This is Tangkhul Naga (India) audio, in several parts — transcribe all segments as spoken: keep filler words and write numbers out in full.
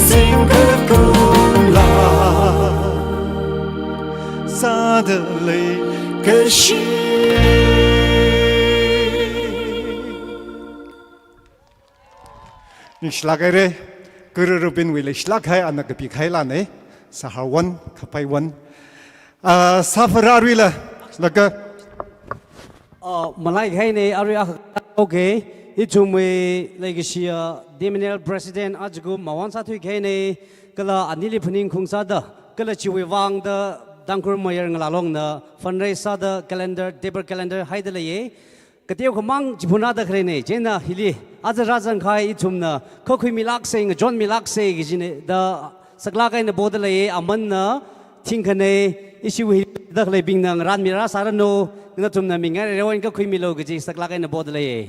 Singkakungla sādalei kashi. Ningshilāk haira, Guru Rubinwui leishilāk kahai, ana kapikahai lāna, Sahar one, Kaphai one. Ah, sāphara aruila, laga. Ah, malaihaina arui akha, okay. Ithumwui leikashiya Demenail President ajakum mavān sāthuikahaina, kala anili phaningkhaung sāda, kala chiwui vangda Tangkhul Mayar Ngalā Longna fundraise sāda calendar, table calendar haida leiya. Kateokha mang chiphun rāda khaleina, chieina hili aja rāzangkahai ithumna khuikhuimilāksa, ngachonmilāksa kajina da saklāk eina poda leiya, amanna thingkhana, ishi hili da khaleibingna ngarānmi rāsāranu, nathumna mingai rerewon khuikhuimilu kaji saklāk eina poda leiya.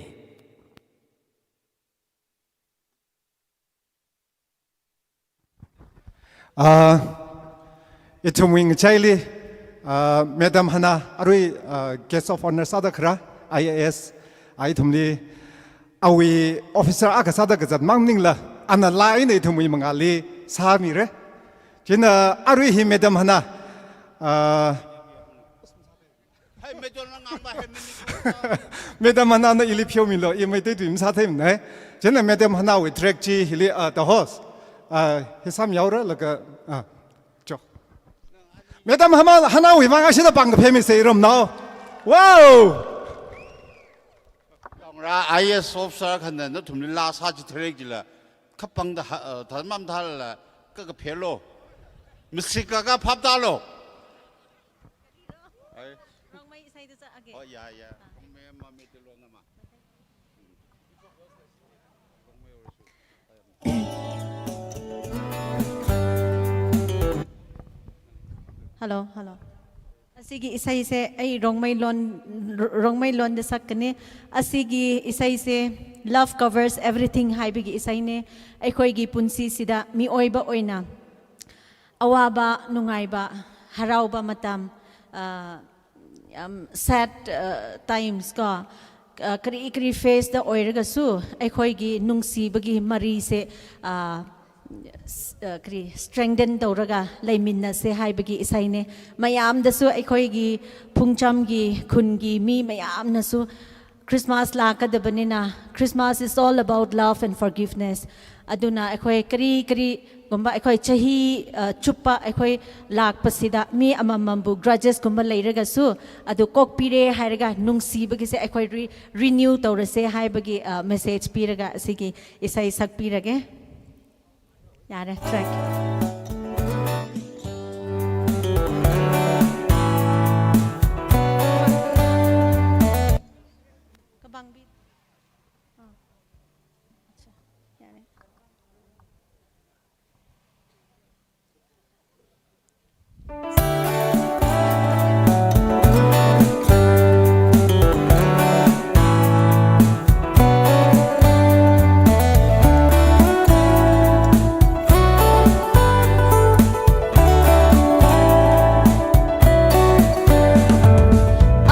Ah, ithumwui ngachaili, ah, Madam Hana, arui, ah, Guest of Honour sāda khara, I A S, ah, ithumli, awui officer akha sāda kazat mang maningla, ana laa eina ithumwui mangāli sāmira. Chieina arui hi Madam Hana, ah, Hai, Madam Hana ngangba, hai, Madam Hana. Madam Hanana ili pheomilu, i Meitei tui masātheimana. Chieina Madam Hanawui track chi hili, ah, the host. Ah, hi sāmihaora laga, ah, cho. Madam Hana, Hanawui vang ashida pāng kapheimisa iramnao. Wow! Yangra I A S officer akhana nathumli laa sāchithei jila, khapangda ha, ah, thanmam thala, kakaphelo. Masikkaka phaptālo. Ai. Rongmei isai tu sa, okay. Oh, ya, ya. Rongmei ma Meitei lon nama. Hello, hello. Asigi isaise, ai Rongmei lon, Rongmei londa sakkani. Asigi isaise, Love Covers Everything haibagi isaina. Aikhoigi punsisida, mioiba oina awāba, nungaiba, harauba matam, ah, um, sad, ah, times ko, ah, kari kari face da oiragasu, aikhoigi nungsibagi marise, ah, s-, ah, kari strengthen tawraga leiminnasa haibagi isaina. Mayamdasu, aikhoigi phungchamgi, khungi mi mayamnasu, Christmas lākadabanina, Christmas is all about love and forgiveness. Aduna aikhoi kari kari gumba aikhoi chahi, uh, chuppa aikhoi lākpasida mi amamambu grudges gumba leiragasu, adu kokpira hailaga nungsibagise aikhoi re-, renew tawrasa haibagi, uh, message piraga asigi isai sakpirage. Yare, track. Kabang beat. Oh. Acha. Yare.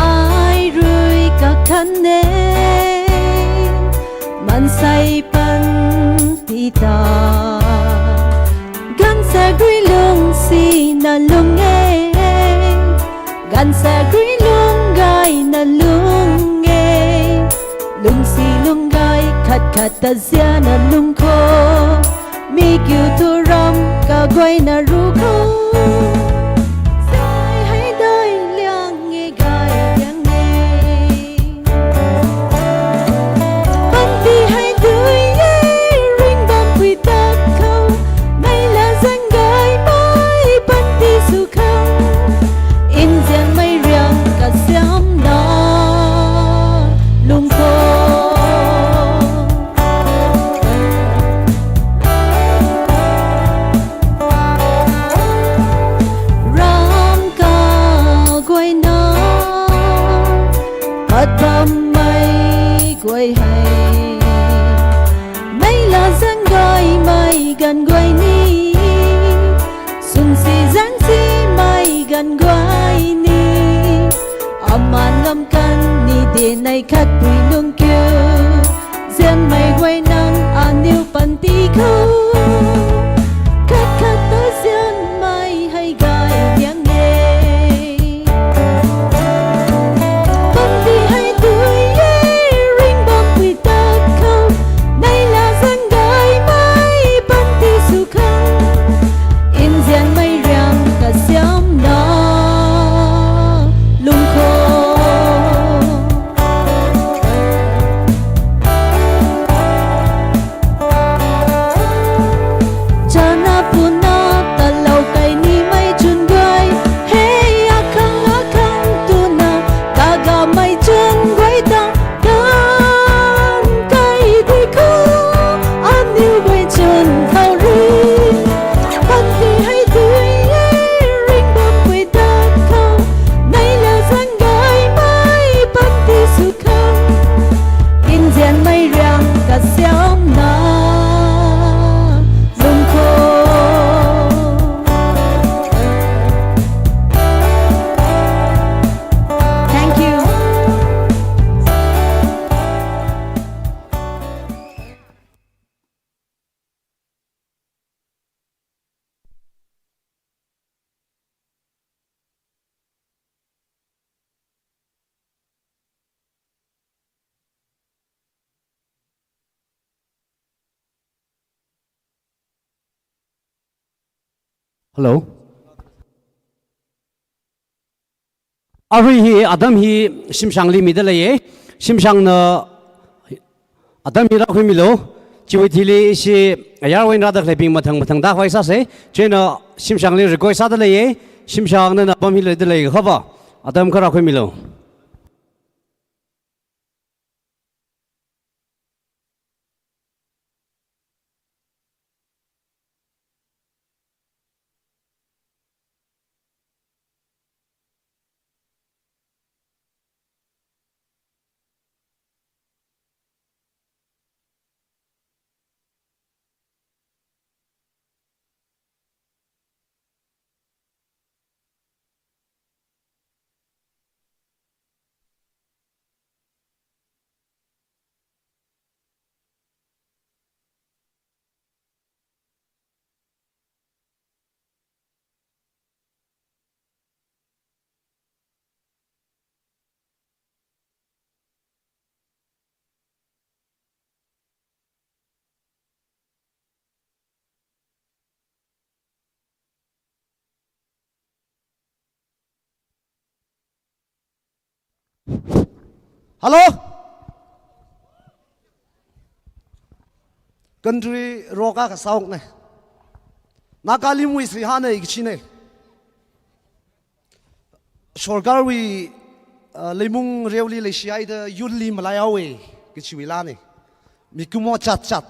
Airui kakhanne, mansai pan tita. Gansagui lungsina lunge, gansagui lungaina lunge. Lungsi lungai khat khat taziana lungko, mikyu thuram kaguaina ruko. Sai haidai liang nge gai liang nge. Panti haidui ye ringbam kui tak khao, maila zanggai mai panti sukhao. Inzian mai riang kasiamna lungko. Ram kaguaina, patpam mai guai hai. Maila zanggai mai gan guai ni. Sungsi zangsi mai gan guai ni. Aman lam kan ni de nai khat pui nung kyu. Zian mai guai nang aniu panti khao. Hello. Arui hi atam hi Shimshangli mida leiye. Shimshangna atam hi rākhuimilu. Chiwui thili ishi ayarwui eina rāda khaleibing mathang mathang tākhavai sāsa. Chieina Shimshangli request sāda leiye. Shimshangna apam hili da leiakhava atam kha rākhuimilu. Hello? Country rock akha sāungna. Naga limwui seihāna kachina. Sorkarwui, uh, leimung reoli leishihaida yurli malaihaowa kachiwui laana. Mikumo chatchat.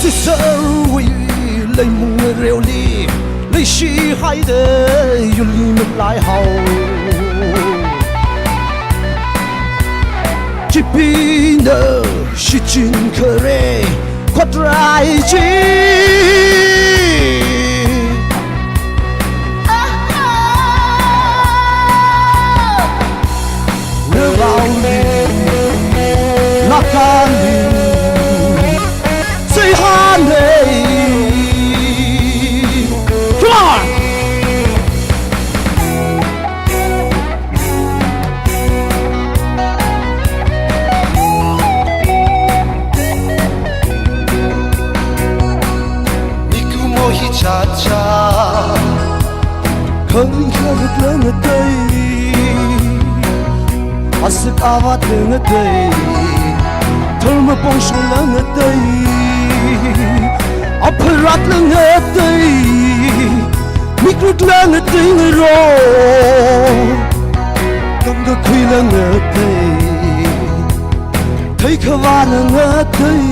Sisterwui leimung reoli leishihaida yurli malaihao. Chipina shichin khare khotrai chi. Navaoli, Nagaliu seihāna. Come on! Mikumo hi chatchat. Kharing kharakla ngatei, asak avatla ngatei, tharmapongshongla ngatei, apharatla ngatei, mikrutla ngatei ngaro, kamkakhuila ngatei, theikhavāla ngatei.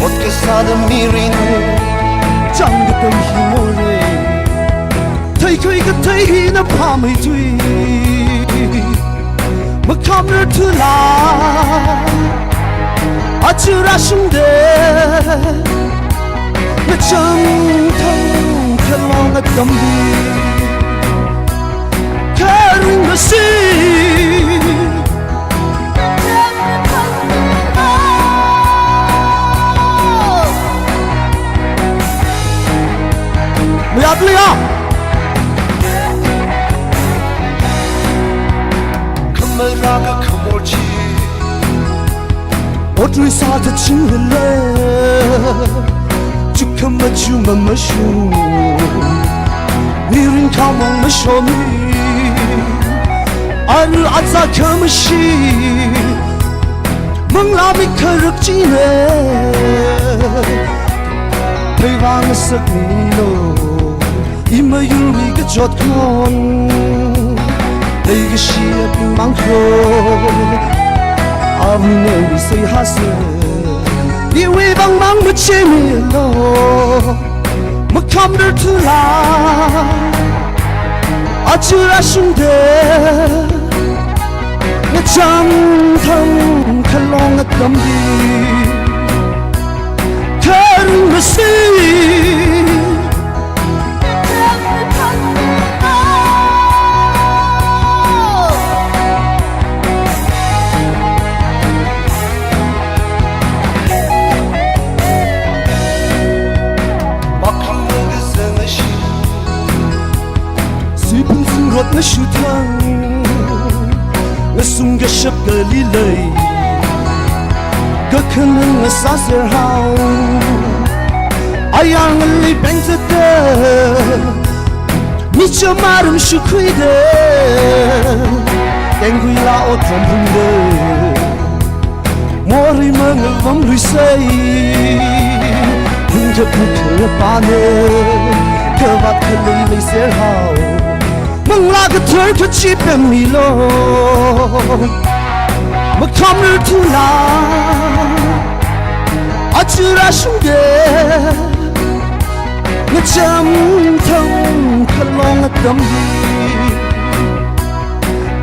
Ot kasāda mirin chang katam hi more. Theikhui kathei hina phāmeithui. Makhamrar thula aja rāshungda, ngachang thang khalong atamli kharing masi. Mayatliya. Khamara kakhamor chi. Otri sāda chingla, chukkhamachu mamashung, mirin khamong mashomi, aru atsa khamashi, manglā mikharak china, pheiwang sakmilo. Imayurwui kachot khon, leikashi atmang kho. Avāna seihā sā, iwui vāng mang machimilo. Makhamrar thula aja rāshungda, ngachang thang khalong atamli kharing masi. Shuthang, ngasung kashap kali lei, kakhanang ngasāser hao. Ayar ngalei pengzata, micham aram shukhuida, tengkuila otram hungda. Morei mangavam luisei, hungkapuk kharapāna, kavāt khalei leiser hao. Manglā kathar kachipemmilu, makhamrar thula, aja rāshungda, ngacham thang khalong atam hi,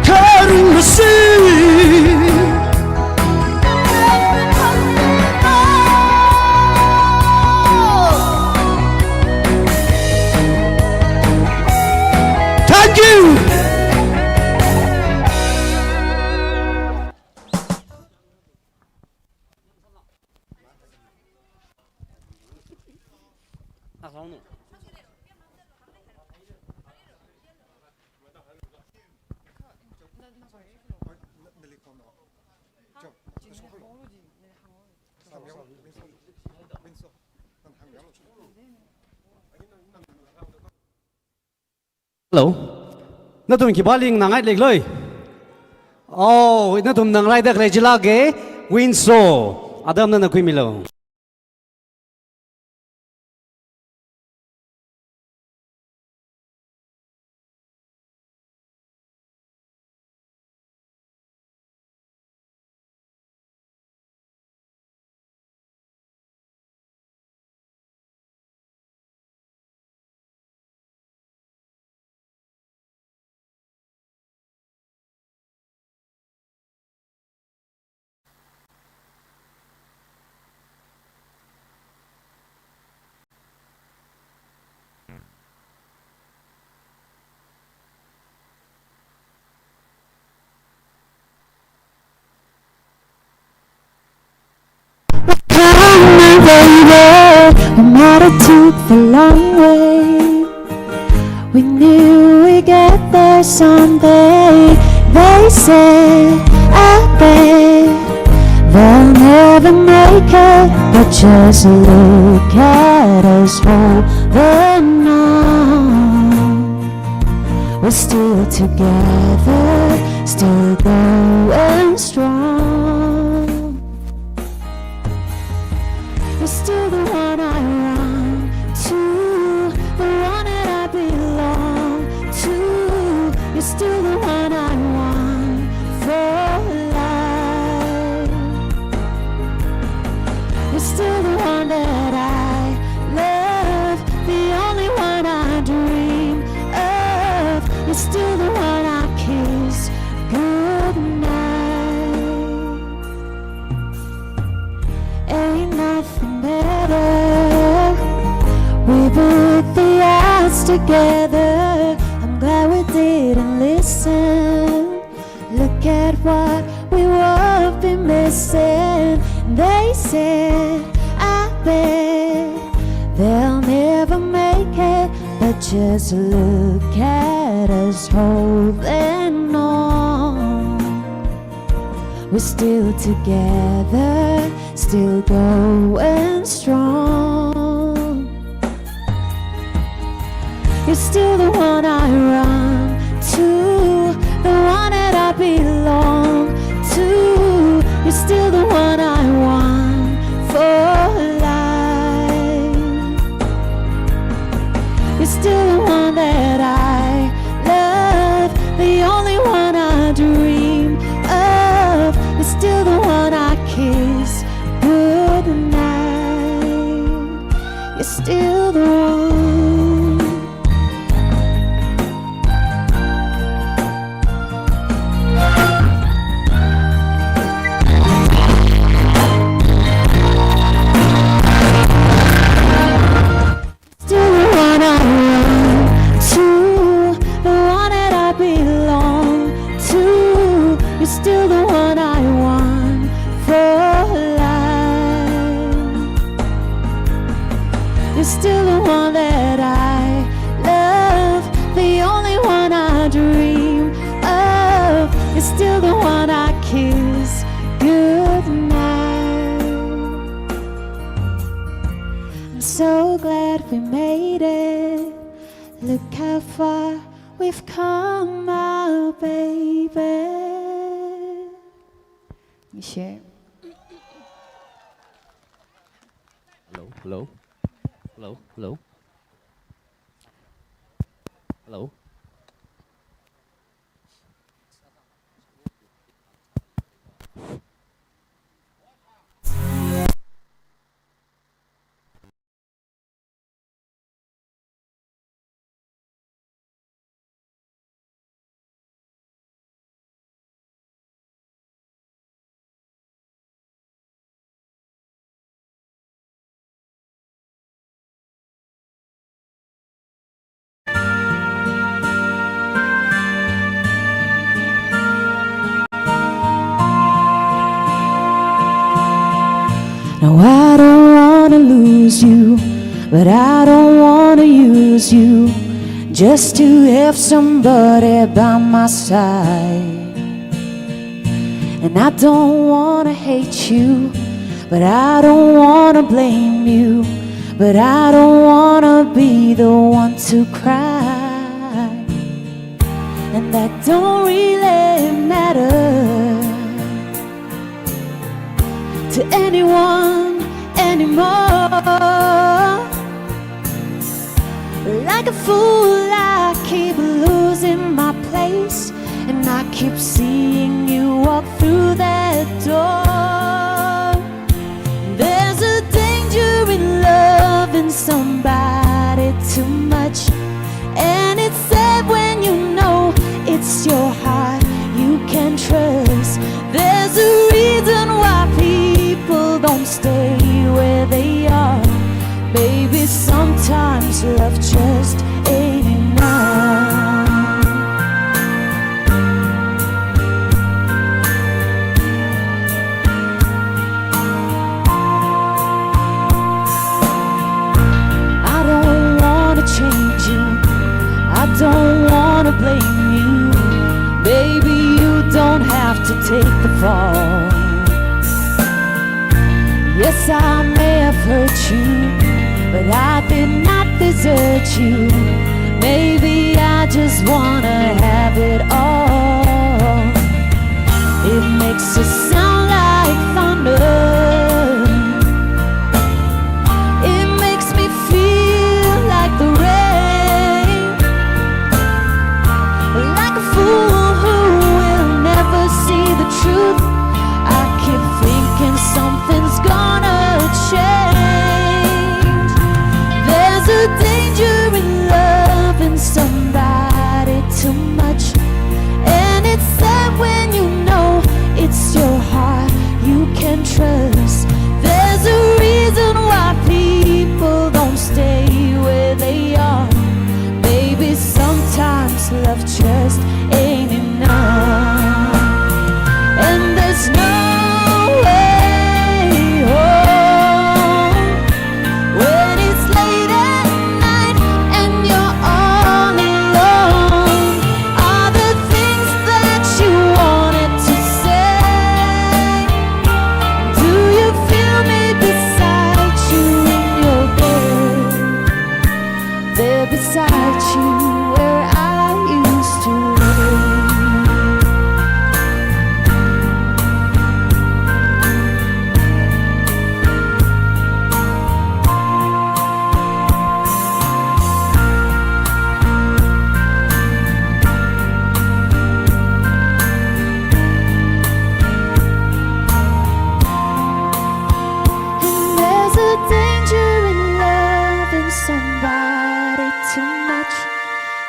kharing masi. Thank you. Hello. Nathum khipāli nganāngai lekloi? Oh, nathum nganāngaida khalei chila ke, Winso. Atam nana khuimilu. Come on, baby, we might have took the long way. We knew we'd get there someday. They said, I bet they'll never make it, but just look at us holding on. We're still together, still going strong. You're still the one I run to, the one that I belong to. You're still the one I want for life. You're still the one that I love, the only one I dream of. You're still the one I kiss goodnight. Ain't nothing better. We built the odds together. I'm glad we didn't listen. Look at what we would be missing. They said, I bet they'll never make it, but just look at us holding on. We're still together, still going strong. You're still the one I run to, the one that I belong to. You're still the one I want for life. You're still the one that I love, the only one I dream of. You're still the one I kiss goodnight. You're still the one. Still the one I run to, the one that I belong to. You're still the one I want for life. You're still the one that I love, the only one I dream glad we made it. Look how far we've come, my baby. Share. Hello, hello. Hello, hello. Hello. Now I don't wanna lose you, but I don't wanna use you just to have somebody by my side. And I don't wanna hate you, but I don't wanna blame you, but I don't wanna be the one to cry. And that don't really matter to anyone anymore. Like a fool, I keep losing my place, and I keep seeing you walk through that door. There's a danger in loving somebody too much, and it's sad when you know it's your heart you can trust. There's a reason why people don't stay where they are. Baby, sometimes love just ain't enough. I don't wanna change you. I don't wanna blame you. Baby, you don't have to take the fall. Yes, I may have hurt you, but I did not desert you. Maybe I just wanna have it all. It makes it sound like thunder. It makes me feel like the rain. Like a fool who will never see the truth. I keep thinking something's gonna change. There's a danger in loving somebody too much, and it's sad when you know it's your heart you can trust. There's a reason why people don't stay where they are. Baby, sometimes love just ain't enough. And there's no way home when it's late at night and you're all alone. Are the things that you wanted to say? Do you feel me beside you in your bed? There beside you where I used to lay. And there's a danger in loving somebody too much.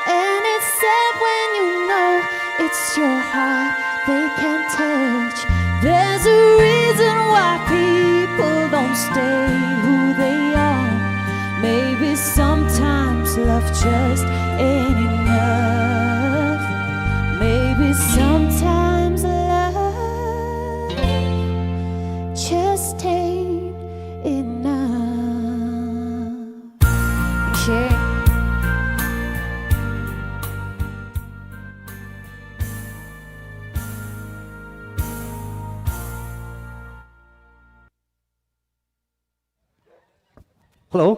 And it's sad when you know it's your heart they can't touch. There's a reason why people don't stay who they are. Maybe sometimes love just ain't enough. Maybe sometimes love just ain't enough. Share. Hello.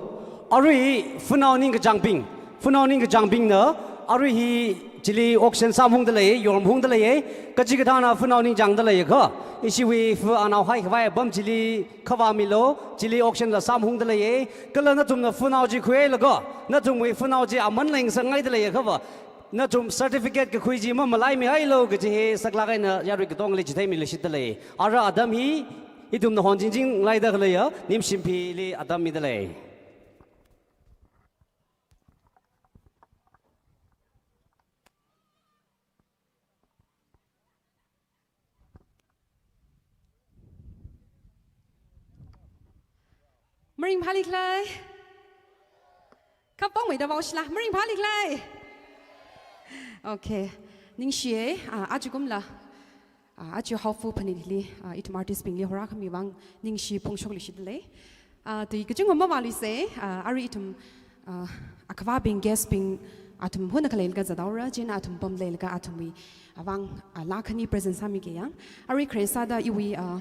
Arui funao ningkachāngbing, funao ningkachāngbingna arui hi chili auction sāmahungda lei, yormahungda lei, kachikathāna funao ningchāngda lei kha, ishiwui fu anaohai khavai apam chili khavā milu, chili auction la sāmahungda lei, kala nathumna funao chi khuilaga, nathumwui funao chi aman leingasakngaida lei khava, nathum certificate kakhui chi mamalaimihailu kaji hi saklāk eina yarui katongli chitheimiluishitda lei. Ara atam hi, ithumna honchingchinglaida khaleiya, Nimshimphili atam mida lei. Maringphāli khalei. Kapong meida vao shila, maringphāli khalei. Okay. Ningshiya, ah, ajakumla. Ah, aja Haopu phanit hili, ah, ithum artist bingli horākhami vang ningshi phongshokluishitda lei. Ah, tui kachungkha mavāluisa, ah, arui ithum, ah, akhavābing, guest bing, athum huna khalei laga zathaora, chieina athum pamlei laga athumwui, ah, vang, ah, laa khani present sāmikeyang. Arui khare sāda iwui, ah,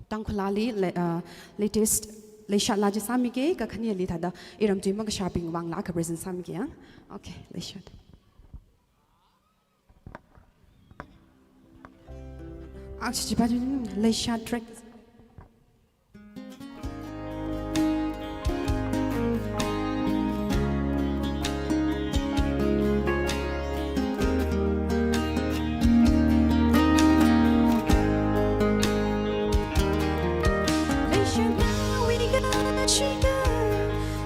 Tangkhulli le-, ah, latest leishat laa chi sāmikei, kakhaneli thāda iramtui makashābing vang laa akha present sāmikeyang. Okay, leishat. Achi chipa leishat track. Leishat nawui kachika,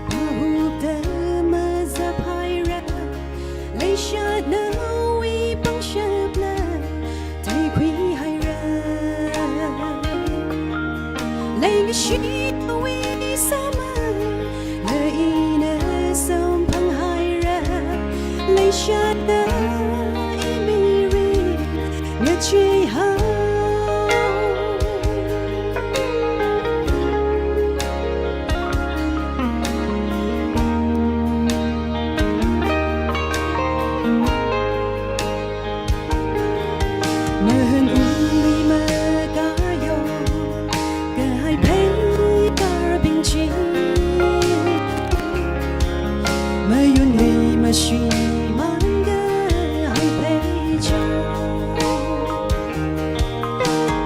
pahupda mazaphaira. Leishat nawui pangshapla theikhuihaira. Leikashi nawui sāmang, na ina samphanghaira. Leishatna imirin ngacheihao. Mahan ungli makayao, kahai phei karbing chi. Mayonli mashimān kahai phei chi.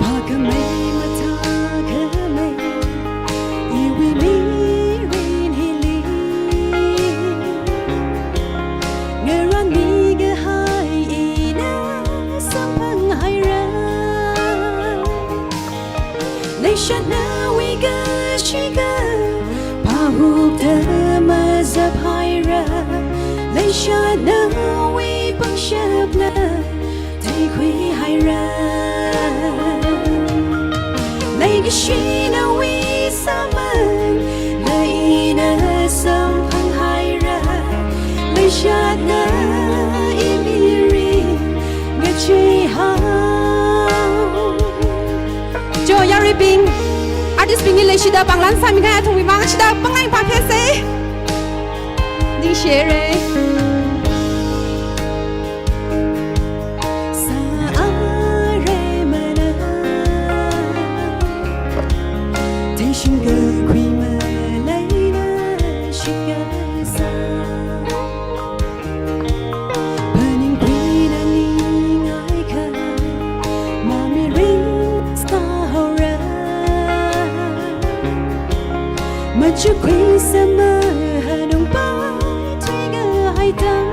Phākhamei mathākhamei, iwui mirin hili. Ngaranmi kahai ina samphanghaira. Leishat nawui kashika, pahupda mazaphaira. Leishat nawui pangshapla theikhuihaira. Leikashi nawui sāmang, na ina samphanghaira. Leishatna imirin ngacheihao. Jo, yaruibing, artist bingli leishida panglan sāmikahai athumwui vang shida panglai pākhuisa. Ningshihaira. Sā are mana, tenshin kakhui maleila shikasā. Phaningkhui nani ngaikha, mamirin sāhaora. Machukhui sāma hanungpai theikahai tam.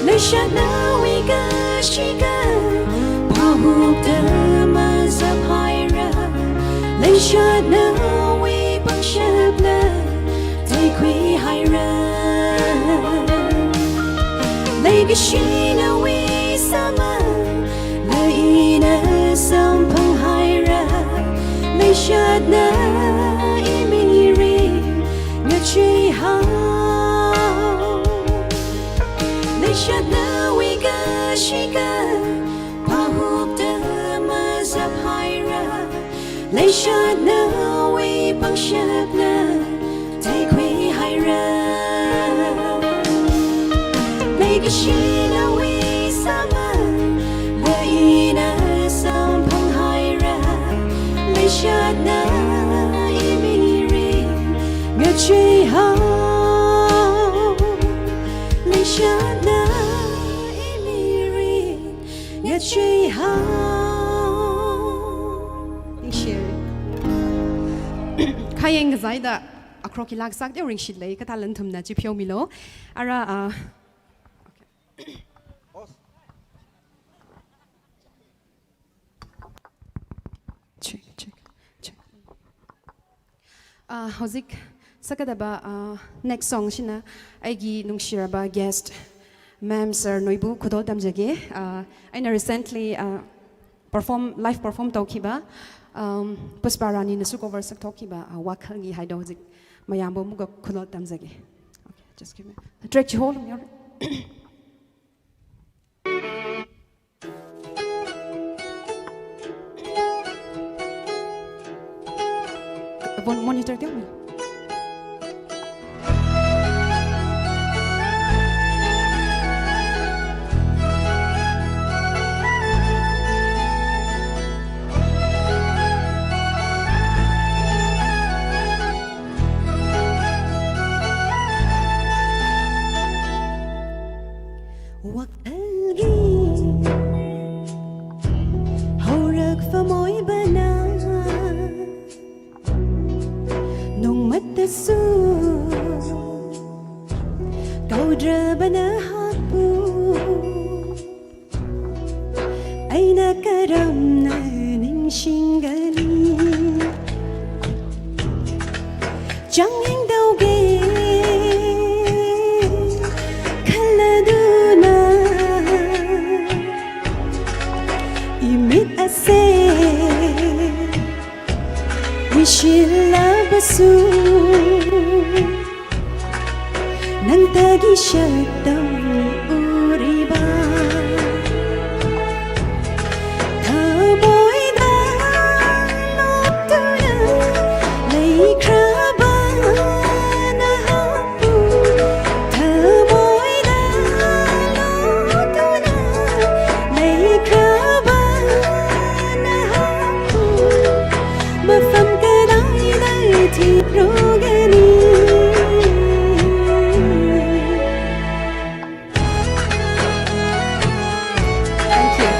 Leishat nawui kashika, pahupda mazaphaira. Leishat nawui pangshapla theikhuihaira. Leikashi nawui sāmang, na ina samphanghaira. Leishatna imirin ngacheihao. Leishat nawui kashika, pahupda mazaphaira. Leishat nawui pangshapla theikhuihaira. Leikashi nawui sāmang, na ina samphanghaira. Leishatna imirin Chihao, leishada imirin, ya chihao. Ningshi. Khayang kazaida, akhro khilak sak de ringshitlei, kathā lan thumna chi pheomilu. Ara, ah, okay. Check, check, check. Ah, hozik sākadaba, ah, next song china aigi nungshiraba guest, ma'am, sir noibu khudo tamjage. Ah, eina recently, ah, perform, live perform tokhiba, um, Pushpa Rani nasu cover sātokhiba, ah, Wakhalgi haido hozik mayambu muga khudo tamjage. Okay, just give me a track chi hol. Bon, monitor dia mana? Wakhalgi, haurak famoi bana, nong matasu, kaudra bana hapu. Eina karamna ningshingani. Chang yangdauge, khaladuna, imit ase, wishila basu. Nang tagi shaktam uriba, thamoida lotuna, leikhraba na hapu. Thamoida lotuna, leikhraba na hapu. Mafam kadaida thikrogani. Thank you.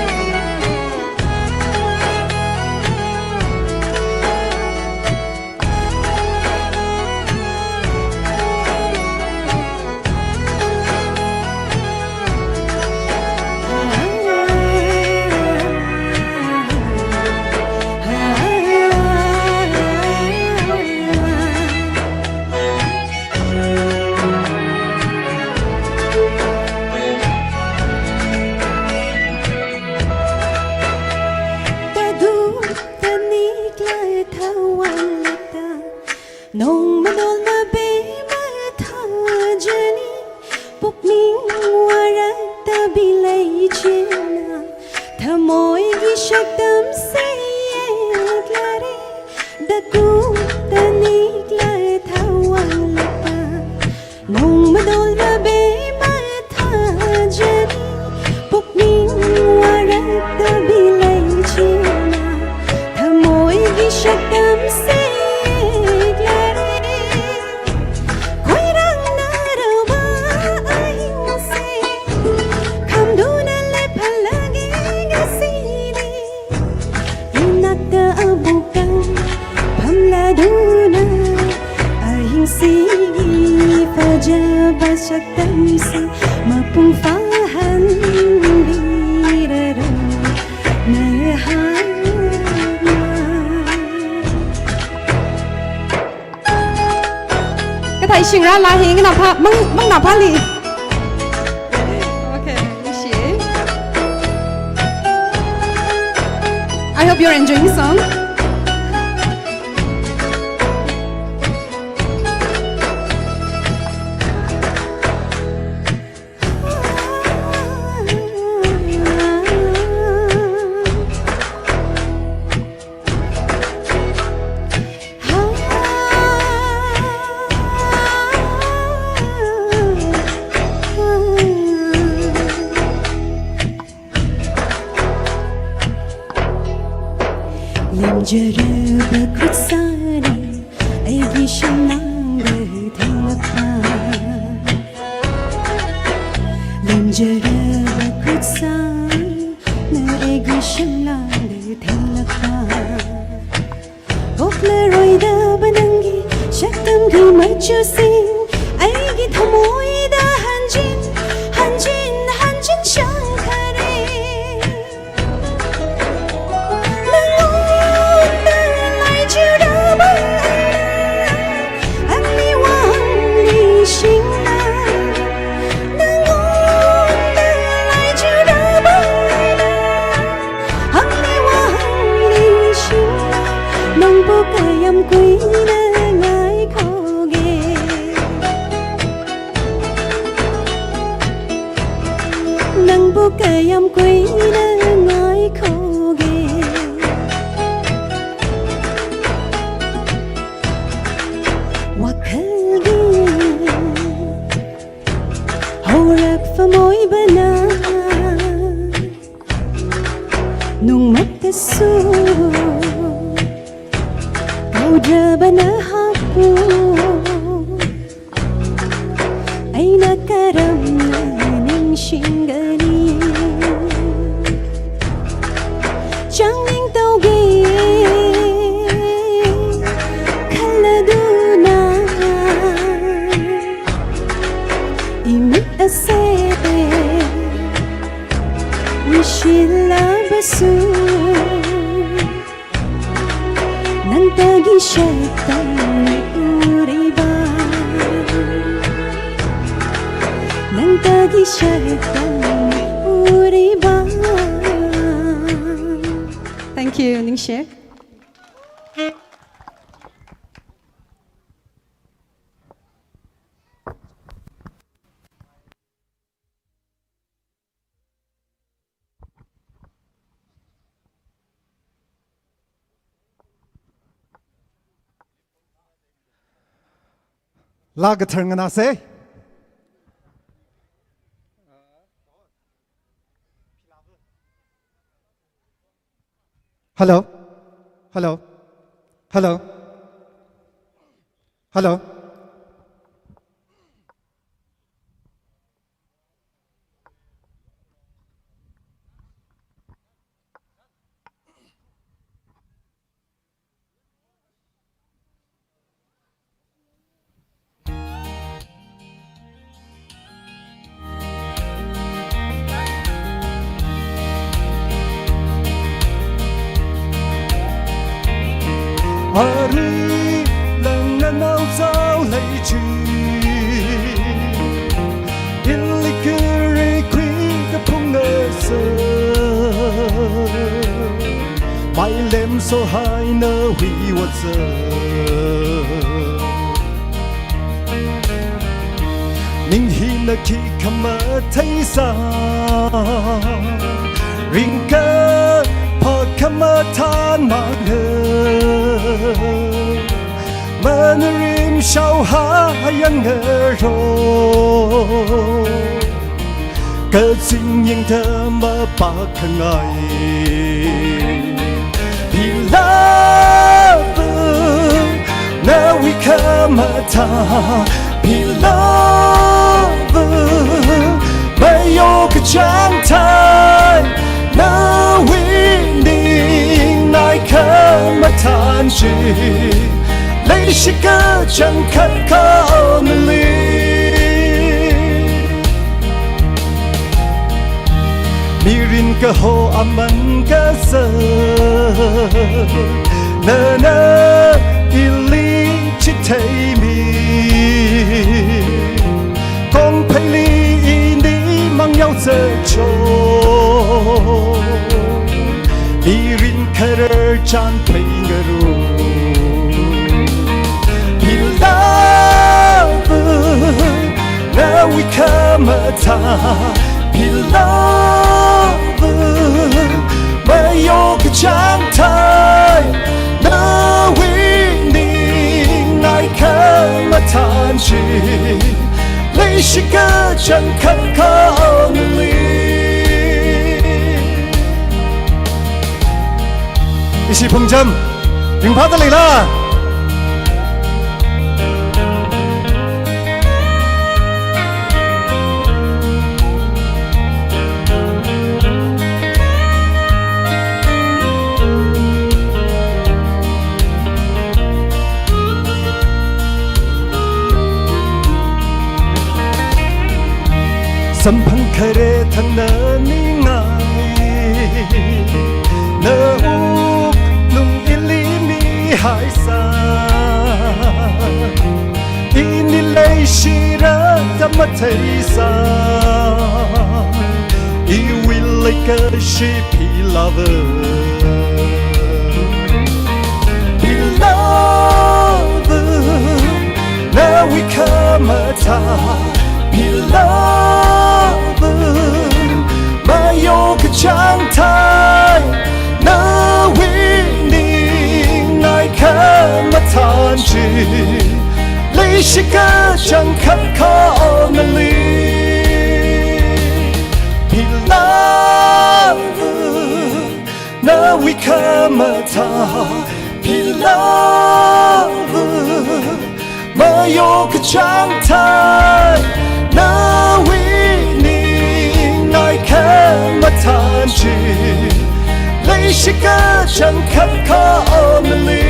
Tadu tanikla thawan lata, nong madol mabe mathajani, pukning warakta bilei china, thamoigi shaktam se yeklare. Daku tanikla thawan lata, nong madol mabe mathajani, pukning warakta bilei china, thamoigi shaktam se yeklare. Khoirang naraba aingse, khamduna leiphalage ngasini. Inakta abukang pamladuna, aingse fajaba shaktamsi mapung fahan birara nahana. Kathai shingra la hi, nganapha, mang, mangnapha li. Okay, ningshi. I hope you're enjoying the song. Lemjaraba khutsāna, aigi shanang Lemjaraba khutsangna eigi shimlangda thenglakpa. Poklaroi daba nanggi shaktamki machusin, aigi thamoida hanjin, hanjin, hanjin shangkhare. Nangungda laichiraba, angli wangli shingna. Nangungda laichiraba, angli wangli shingna. Nangbu kayamkuina ngaikhoge. Nangbu kayamkuina ngaikhoge. Wakhalgi haorak phamoibana nungmatasu, kaodrabana hapu. Eina karamna ningshingani. Chang ningtauge khaladuna imit asete mishilabasu. Nang tagi shaitan uriba. Nang tagi shaitan uriba. Thank you, Ningshi. Laa kathar nganāsa. Hello? Hello? Hello? Hello? Arui langna naozao leichi, inli kiri khui kaphung ngasa. Mailem sohaina hui watsa. Ning hina khi khamathei sa. Ringkaphā khamathān manga. Manarim shao hayang ngaro. Kazing yangda mapākhangai. Pilava, nawui khamathā. Pilava, mayo kachāng thai. Nawui ningnai khamathān chi. Leishi kachangkhat khaonali. Mirin kaho aman kazā. Nana ili chitheimi. Kongpheili ini mangyao zacho. Mirin kharar chān phei ngarum. Pilava, nawui khamathā. Pilava, mayo kachāng thai. Nawui ningnai khamathān chi. Leishi kachangkhat khaonali. Ishi phungcham, ringphāda leila. Samphang khare thangna ningai, na wuklung ili mihaisa. Ini leishira da matheisa, iwui leikashi philava. Philava, nawui khamathā philava, mayo kachāng thai, nawui ningai khamathān chi, leishi kachāng khatkha only. Philava, nawui khamathā philava, mayo kachāng thai, nawui ningai khamathān chi, leishi kachāng khatkha only.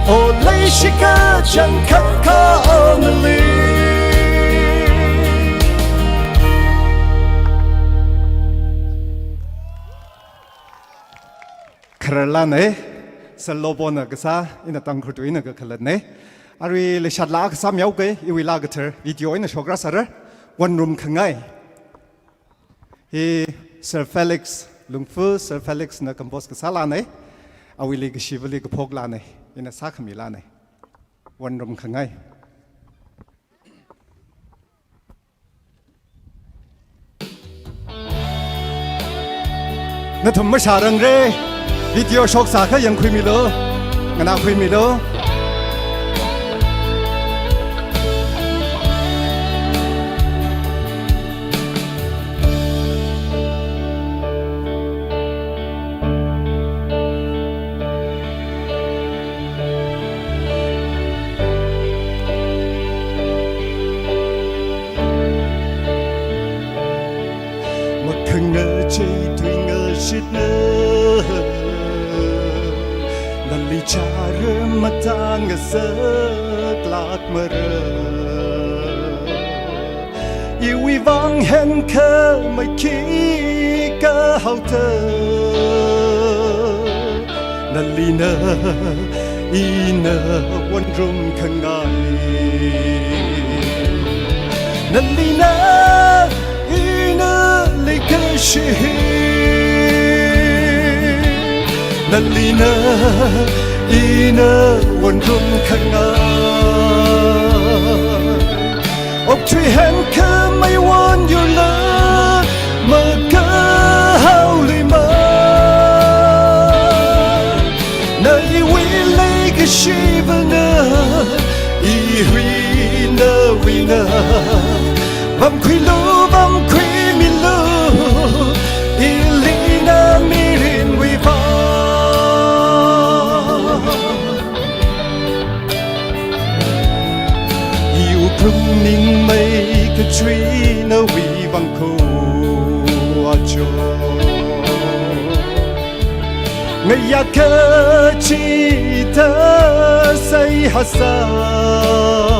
O leishi kachāng khatkha only. Khararlāna, Sir Lobona kasā, ina Tangkhul tui eina kakhalatna. Arui leishat laa kasā mihaoke, iwui laa kathar video eina shokra sāra, Wonrum Khangai. Hi Sir Felix Lungfu, Sir Felix na compose kasā laana, awuili kashivali kaphok laana, ina sākhami laana. Wonrum Khangai. Nathum masharangra, video shoksākha yangkhuimilu, nganākhuimilu. Makhangachei tuingashitna, nali chara matang ngasaklākmara. Iwui vang henkhamei khikha haoda, nalina ina Wonrum Khangai. Nalina ina leikashi hi, nalina ina Wonrum Khangai. Okthui henkhamei won yurla makahaoluimana. Iwui leikashivana, iwui nawuina. Vamkhuilu, vamkhuimilu, ili na mirinwui vang. Iwui pumningmei kachui nawui vang kho ajo. Ngayā kachida seihā sai,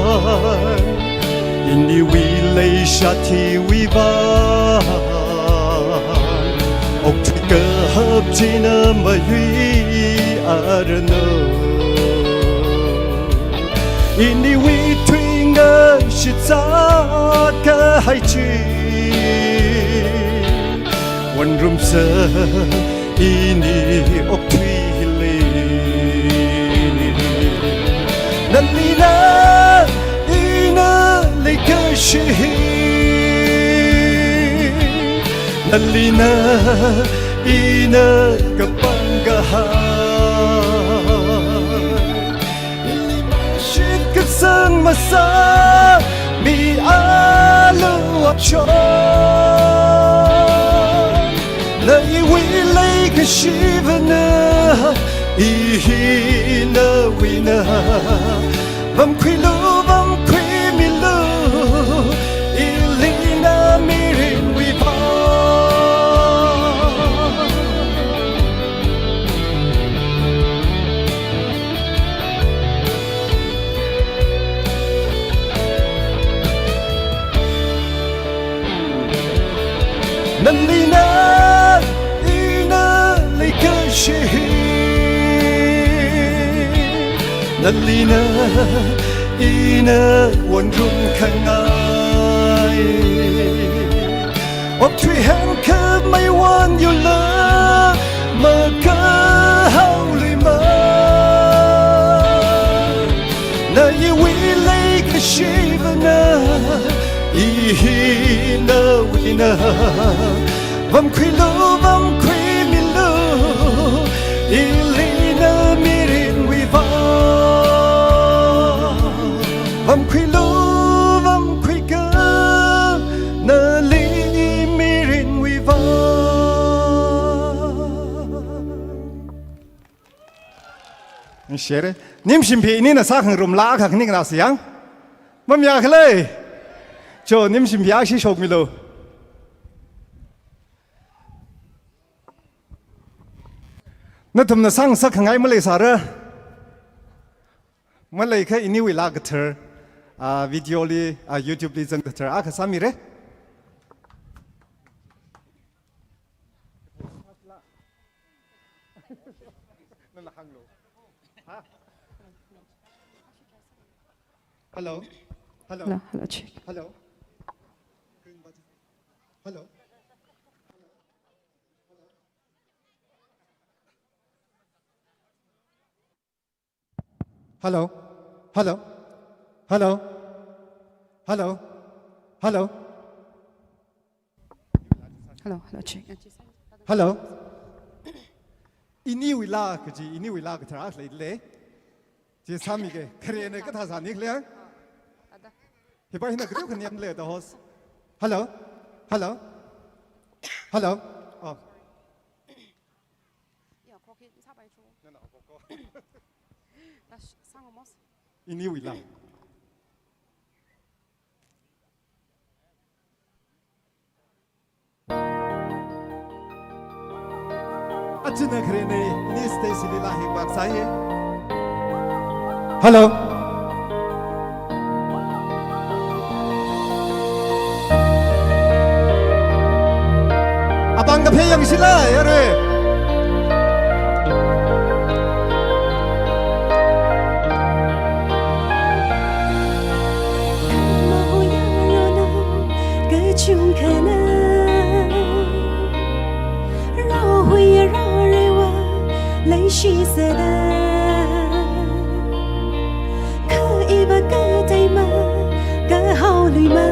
iniwui leishat hiwui vang. Okthui kahap china mayuiaranu. Iniwui tui ngashitsākahai chi, wonrumsa ini okthuili. Nalina ina leikashi hi, nalina ina kapangkahai. Ili mashitkasang masāmi alu achon. Iwui leikashivana, i hi nawuina. Vamkhuilu, vamkhuimilu, ili na mirinwui vang. Nalina ina leikashi, nalina ina wonrum khangai. Okthui hangkhamei won yula makahaoluima. Na iwui leikashivana, i hi nawuina. Vamkhuilu, vamkhuimilu, ili na mirinwui vang. Vamkhuilu, vamkhuika, nali mirinwui vang. Share. Nimshim phi nina sākhangarum laa khak ning na siyang. Mamya khalei. Cho nimshim phi ashi shokmilu. Nathumna sāngasak khangai maleisāra. Maleikha iniwui laa kathar, ah, video li, ah, YouTube li zang kathar akha sāmira. Hello. Hello. Hello, hello, check. Hello. Hello. Hello. Hello. Hello. Hello. Hello, hello, check. Hello. Iniwui laa kaji, iniwui laa kathar leile. Chi sāmike, kharena kathā sāni khalei. Hipa hina kariu khaniam le the host. Hello. Hello. Hello. Oh. Iniwui laa. Achina kharena, ini stage li laa hi vak sāi. Hello. Apāng kaphei yangshila, yare. Kachungkhana, raohui raoreiva leishisāda. Kha iva kateima, kahaoluima.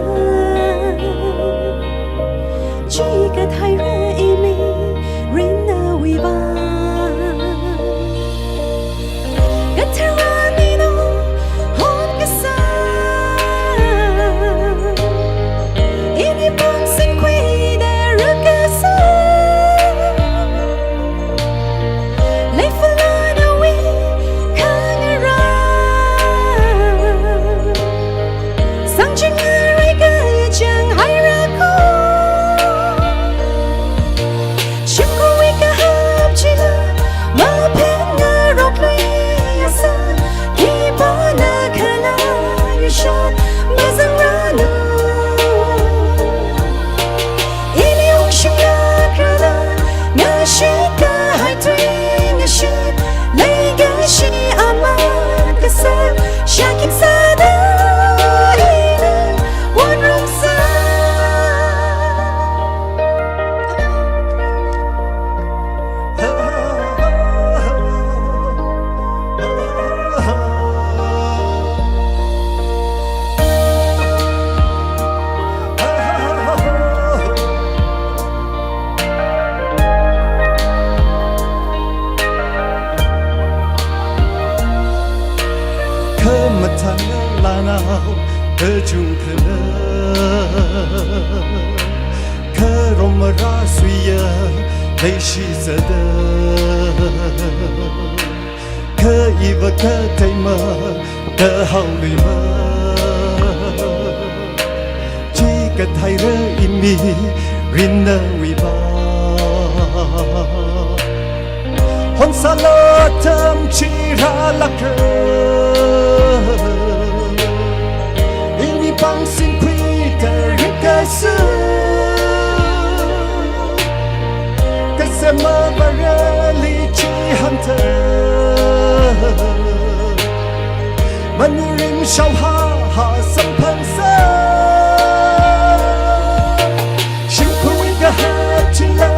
Chikathaira imirin nawui vang. Kathara nino honkasā. Ini pāng singkhuida rākasā. Leifala nawui khangarā. Sangching ngarai kachang haira ko. Shimkhurwui kahap chila, maphen ngarok lui asa, khipāna khalei shot, mazangranu. Ili ungshung yakrala, ngashit kahai tui ngashit, leikashi aman kasā, shakin sāda ili, wonrumsa. Khamathāna lanao, kachungkhana, kharom marāsuiya, leishisāda. Kha iva kateima, kahaoluima. Chikathaira imirin nawui vang. Honsāla atam chirālākra. Ini pāng singkhuida rākasā. Shao haha samphangsa. Shimkhurwui kahap chila,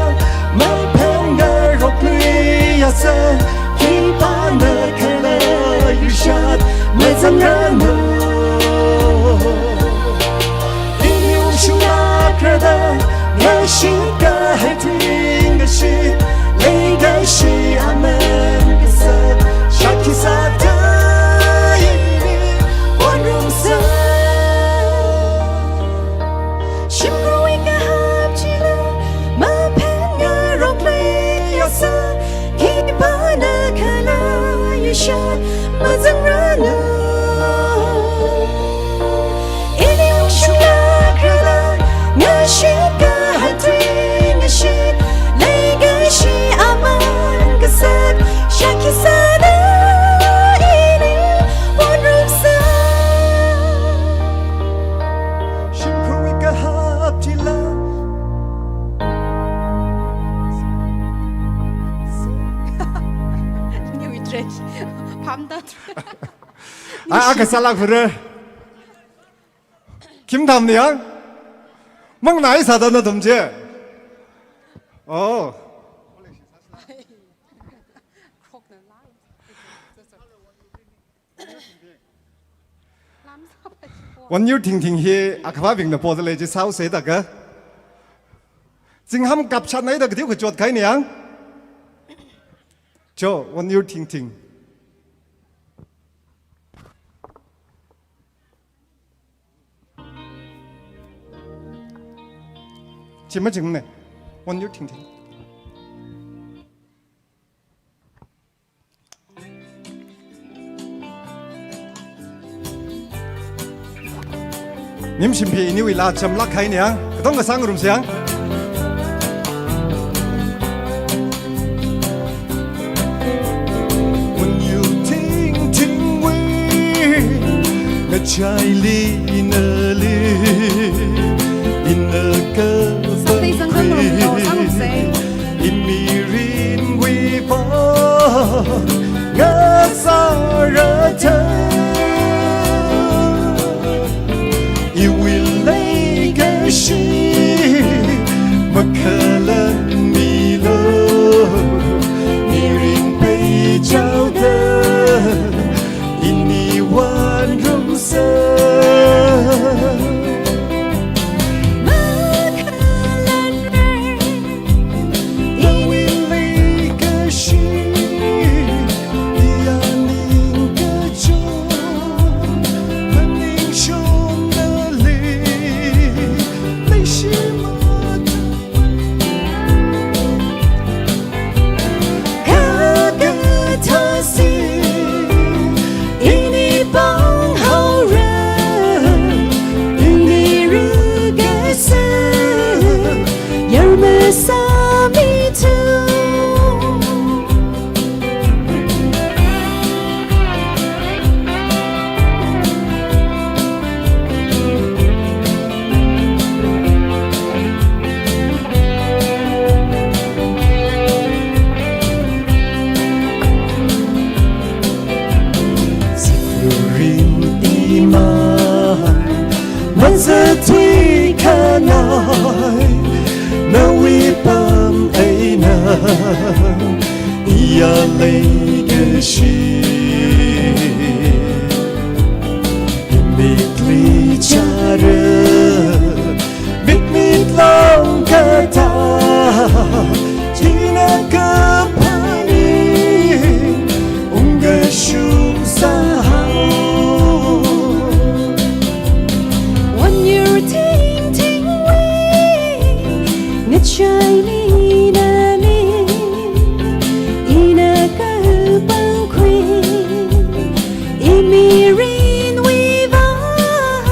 maphangarok luiyasa, khipāna khala yushat mazangranu. Ini ungshunglākrada, ngashit kahai tui ngashit, leikashi aman kasak, shākhi sāda ini wanrumsa. Shimkhurwui kahap chila, maphangarok luiyasa, khipāna khala yushat mazangranu. Ini ungshunglākrada, ngashit kahai tui ngashit, leikashi aman kasak, shākhi sāda ini wanrumsa. Shimkhurwui kahap chila. New trend. Pamda. A, a, kasālāk fure. Kim tamni yang? Mangnai sāda nathum chi. Oh. Wanyur Thingthing hi akhavābingna poda lei chi sāhaosa da ka. Zingham kapchatnai da kateo kachot kahaina yang. Cho, Wanyur Thingthing. Chi majingne. Wanyur Thingthing. Nimshim phi iniwui laa chamlāk kahaina yang, katonga sāngarumsa yang. Wanyur Thingthingwui ngachaili nali, ina ka Sāthei zangkhan ngarumlo, sāngarumsa. Imirinwui vang ngasārada, iwui leikashi makhalan milu, mirin peichaoda ini wanrumsa. Makhalan rai, iwui leikashi, iya ningkachot, maningshong nali, leishimān. Kakathāsi ini pānghaora, ini rukasa, yarmasāmithu. Sikhurin iman mazathui khangai, nawui pam eina iya leikashi. Mitli chara, mitmit long kata, china kapani, ungkashung sāhao. Wanyur Thingthingwui ngachaili nali, ina kapangkhui, imirinwui vang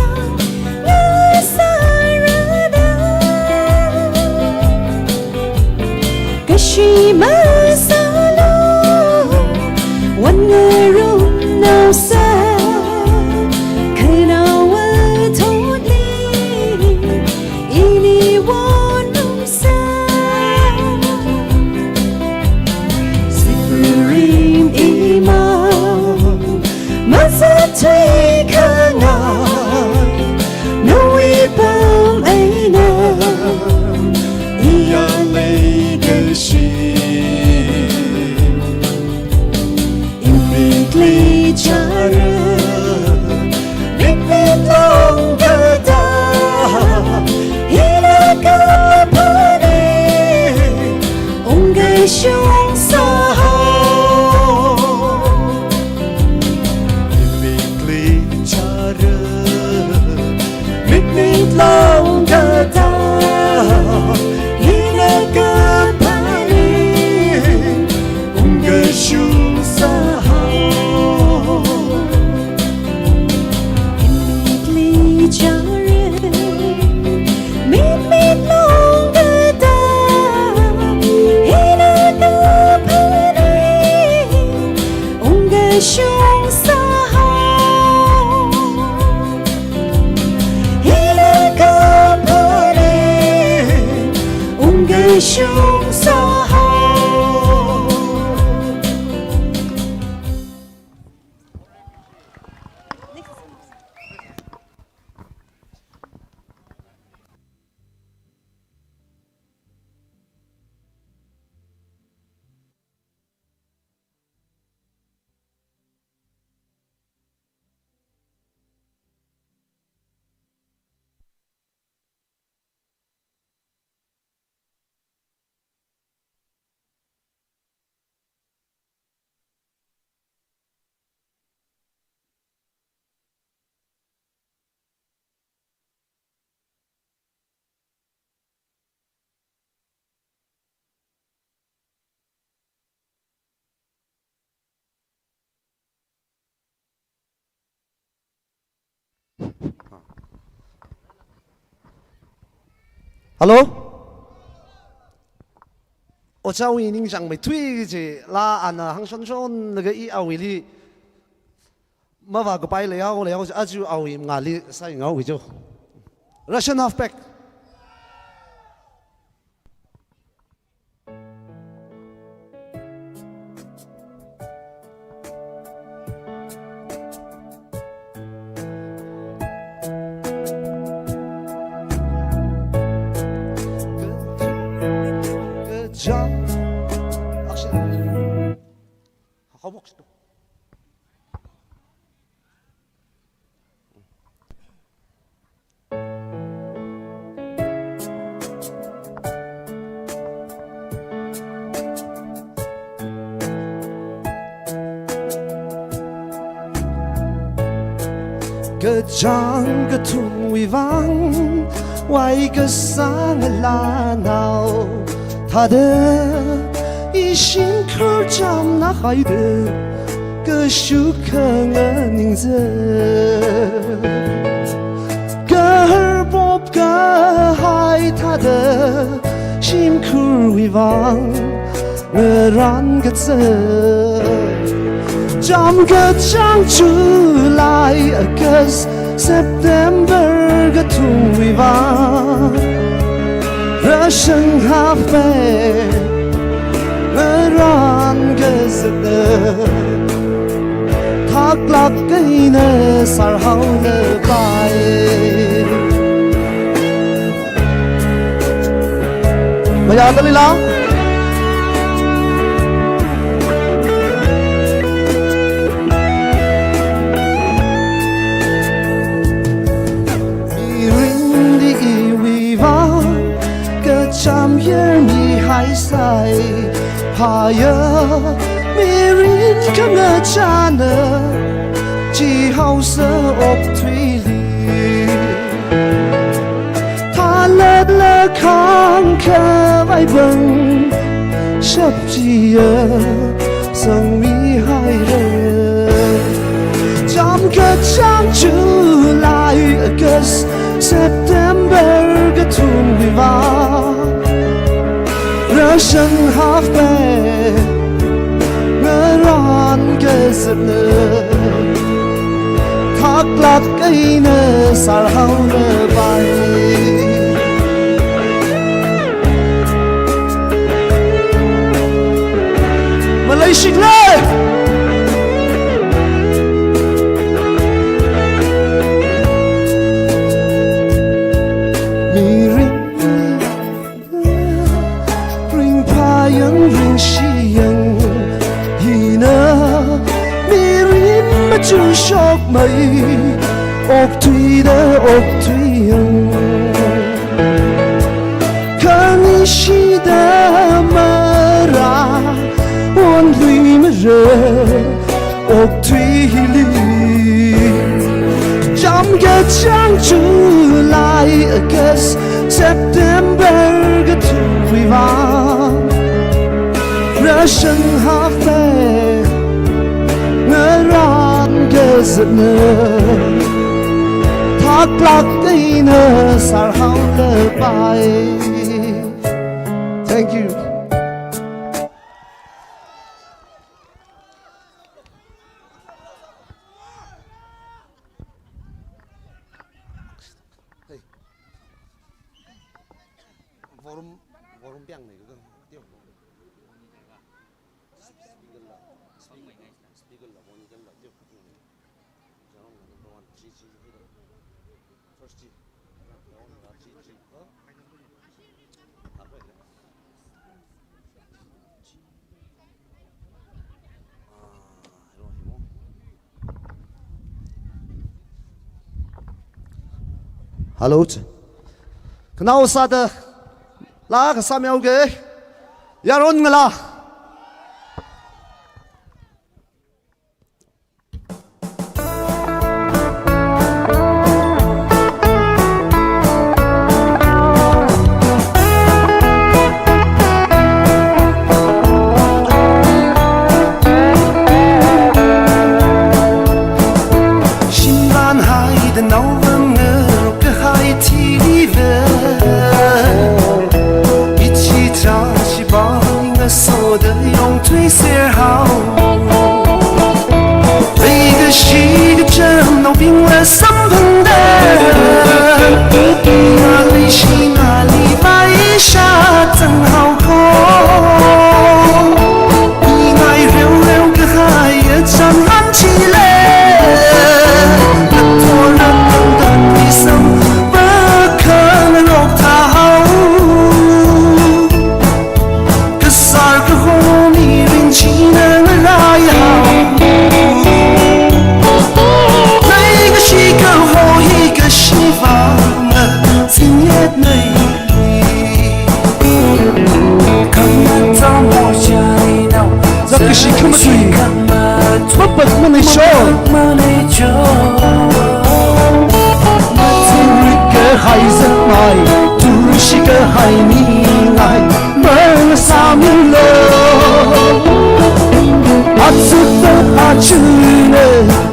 Hello? Ojāwui ningchāngmeithui chila ana hāngshonshonlaga i awuili mavākapai leihao leihao chi aja awui mangāli sāngaoki jo. Russian halfback. Kachāng. Action. Hānghaophok shitu. Kachāng kathumwui vang, wai kasā ngalānao, thāda ishimkhur chamna haida, kashuk khanganingza. Kahar pop kahai thāda, shimkhurwui vang, ngarān kazat. Chām kachāng July, August, September kathumwui vang, Russian halfback, ngarān kazatna, thaklāk eina sārhaolapai. Mayā dalila. Mirinli iwui vang kachām yer mihaisai. Phāya mirin khangachāna, chihaosa okathuili. Thālala khāngkhavai bang, shapchiya sangmihaira. Chām kachāng July, August, September kathumwui vang, Russian halfback, ngarān kazatna, thaklāk eina sārhaolapai. Malaysia lei. Mirin ringphāyang ringshiyang, hina mirin machushokmei, okathuida okathuiyang. Khangashida marā, onluimara, okathuili. Chām kachāng July, August, September kathumwui vang, Russian halfback, ngarān kazatna, thaklāk eina sārhaolapai. Thank you. Hey. Volume, volume piang ne ka, tio. Speaker la, speaker, speaker la, monitor la, tio. Jarong la number one, G G, first G. Jarong la G G, huh? Hello. Khanao sāda laa kasā mihaoke. Yaron ngalā. Shimvānhaida naovāng ngarok kahai thili va. Hao ko, i ngai reu reu kahai achang an chile. Kathor atang dan isam pakhan rok tha hao. Kasar kahong mirin china ngarai hao. Nai kashi kaho hi kashi vang na sinyet nai. Zat kashi khamatui mapakmana cho. Turi kahai zat mai, turi shi kahai ni ngai, mang sami lo. Atsuta achune,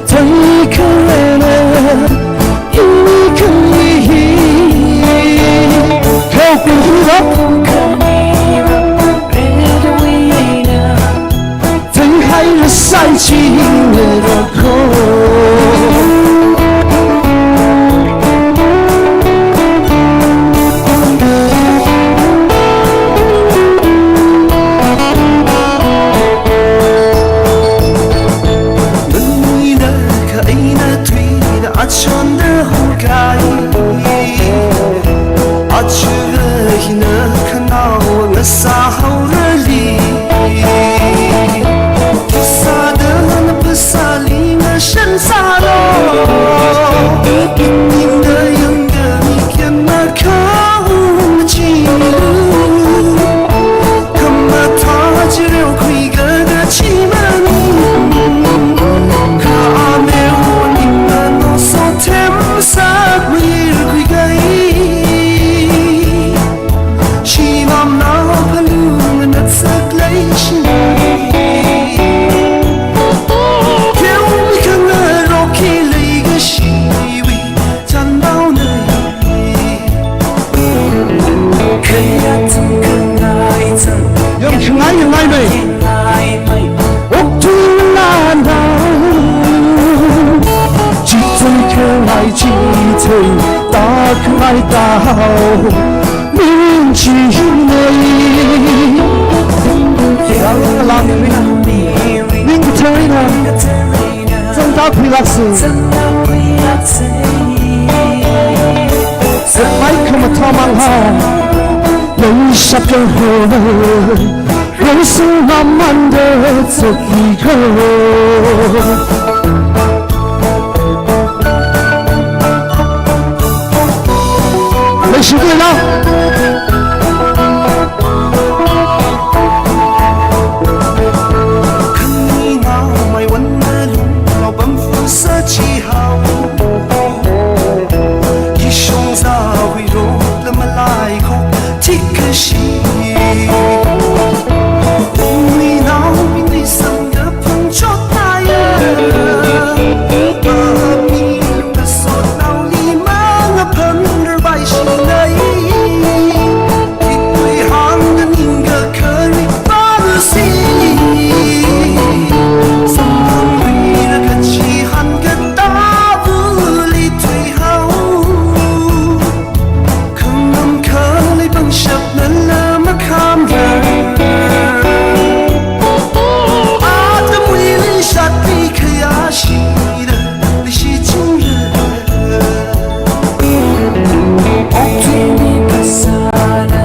Thei kharena, i kharei hi. Khau kung kung rap. Thei hai la sai chi ne ra ko. Nunina ka eina tuina achonda hongkai. Achuga hina khanao ngasā haorali. Phasāda na phasāli ngashan sālo. Inda yangda mikyan na khaung chilu. Khamathā chireu khuiga da chimani. Kha ameu ningna no so them sak mir khuigai. Shimam na phalung na sak lai shi. Keu mi kanga roki lai ga shiwi. Chānbao nai. Khayā thang khangai thang. Yam khangai khangai mai. Khangai mai. Okthuilan dao. Chithei khangai chithei. Ta khangai ta hao. Min chi nai. Yālang lang ni. Ning kathei na. Zangda phi lak si. Zat mai khamathā mang hao. Leishap yang ho. Leising mamanda zat ni ko. Leishi ko la. Khani nao mai wan na lung nao pam fu sa chi hao. Kishong za hui ro la malai ko tik kashi. Ui nao mi ni sang da phang chot na ya. Ba mi lu da sot nao li ma nga phang ra bai shi nai.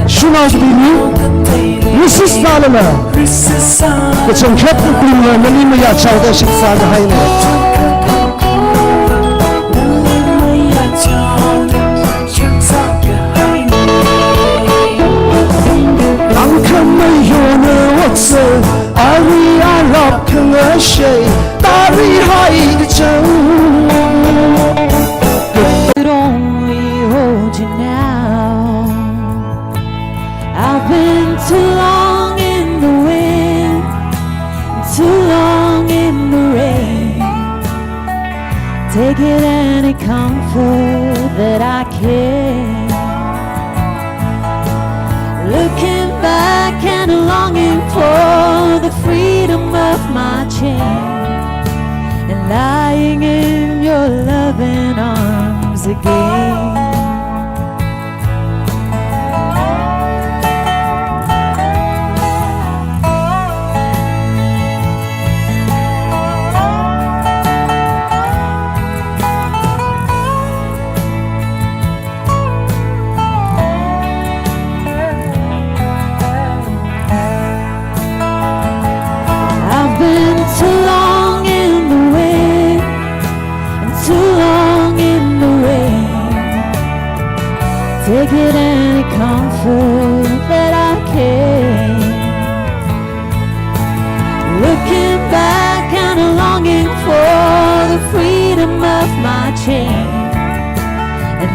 Shunao bini, Missus Nalala. Kachangkhat kung na nali maya chao da shiksa da haina. Ang khamei yona waksa, ari arap khangashe, tari hai kachang. Could only hold you now. I've been too long in the wind, too long in the rain. Taking any comfort that I can. Looking back and longing for the freedom of my chain. And lying in your loving arms again.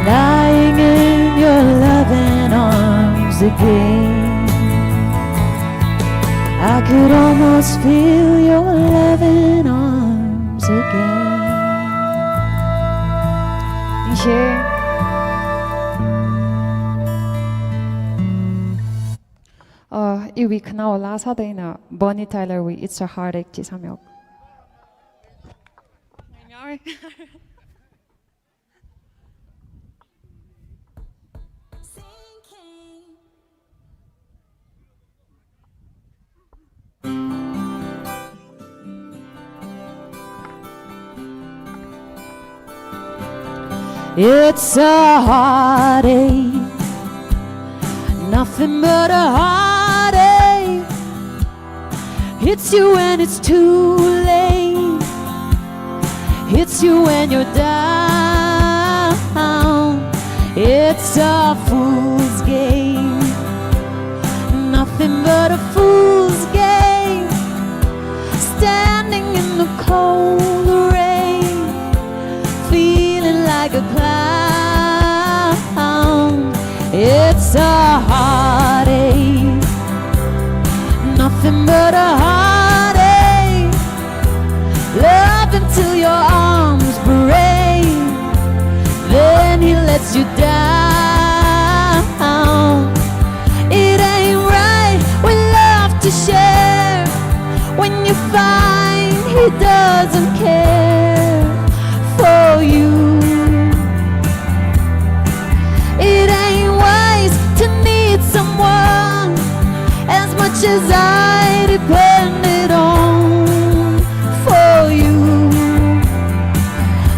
Lying in your loving arms again. I could almost feel your loving arms again. Ningshi. Uh, iwui khanaola sāda ina Bonnie Tyler wui It's a Heartache chi sāmihaoga. It's a heartache, nothing but a heartache. Hits you when it's too late. Hits you when you're down. It's a fool's game. Nothing but a fool's game. Standing in the cold rain, feeling like a clown. It's a heartache, nothing but a heartache. Love until your arms break, then he lets you down. It ain't right, we love to share. When you find he doesn't care for you, it ain't wise to need someone as much as I depended on for you.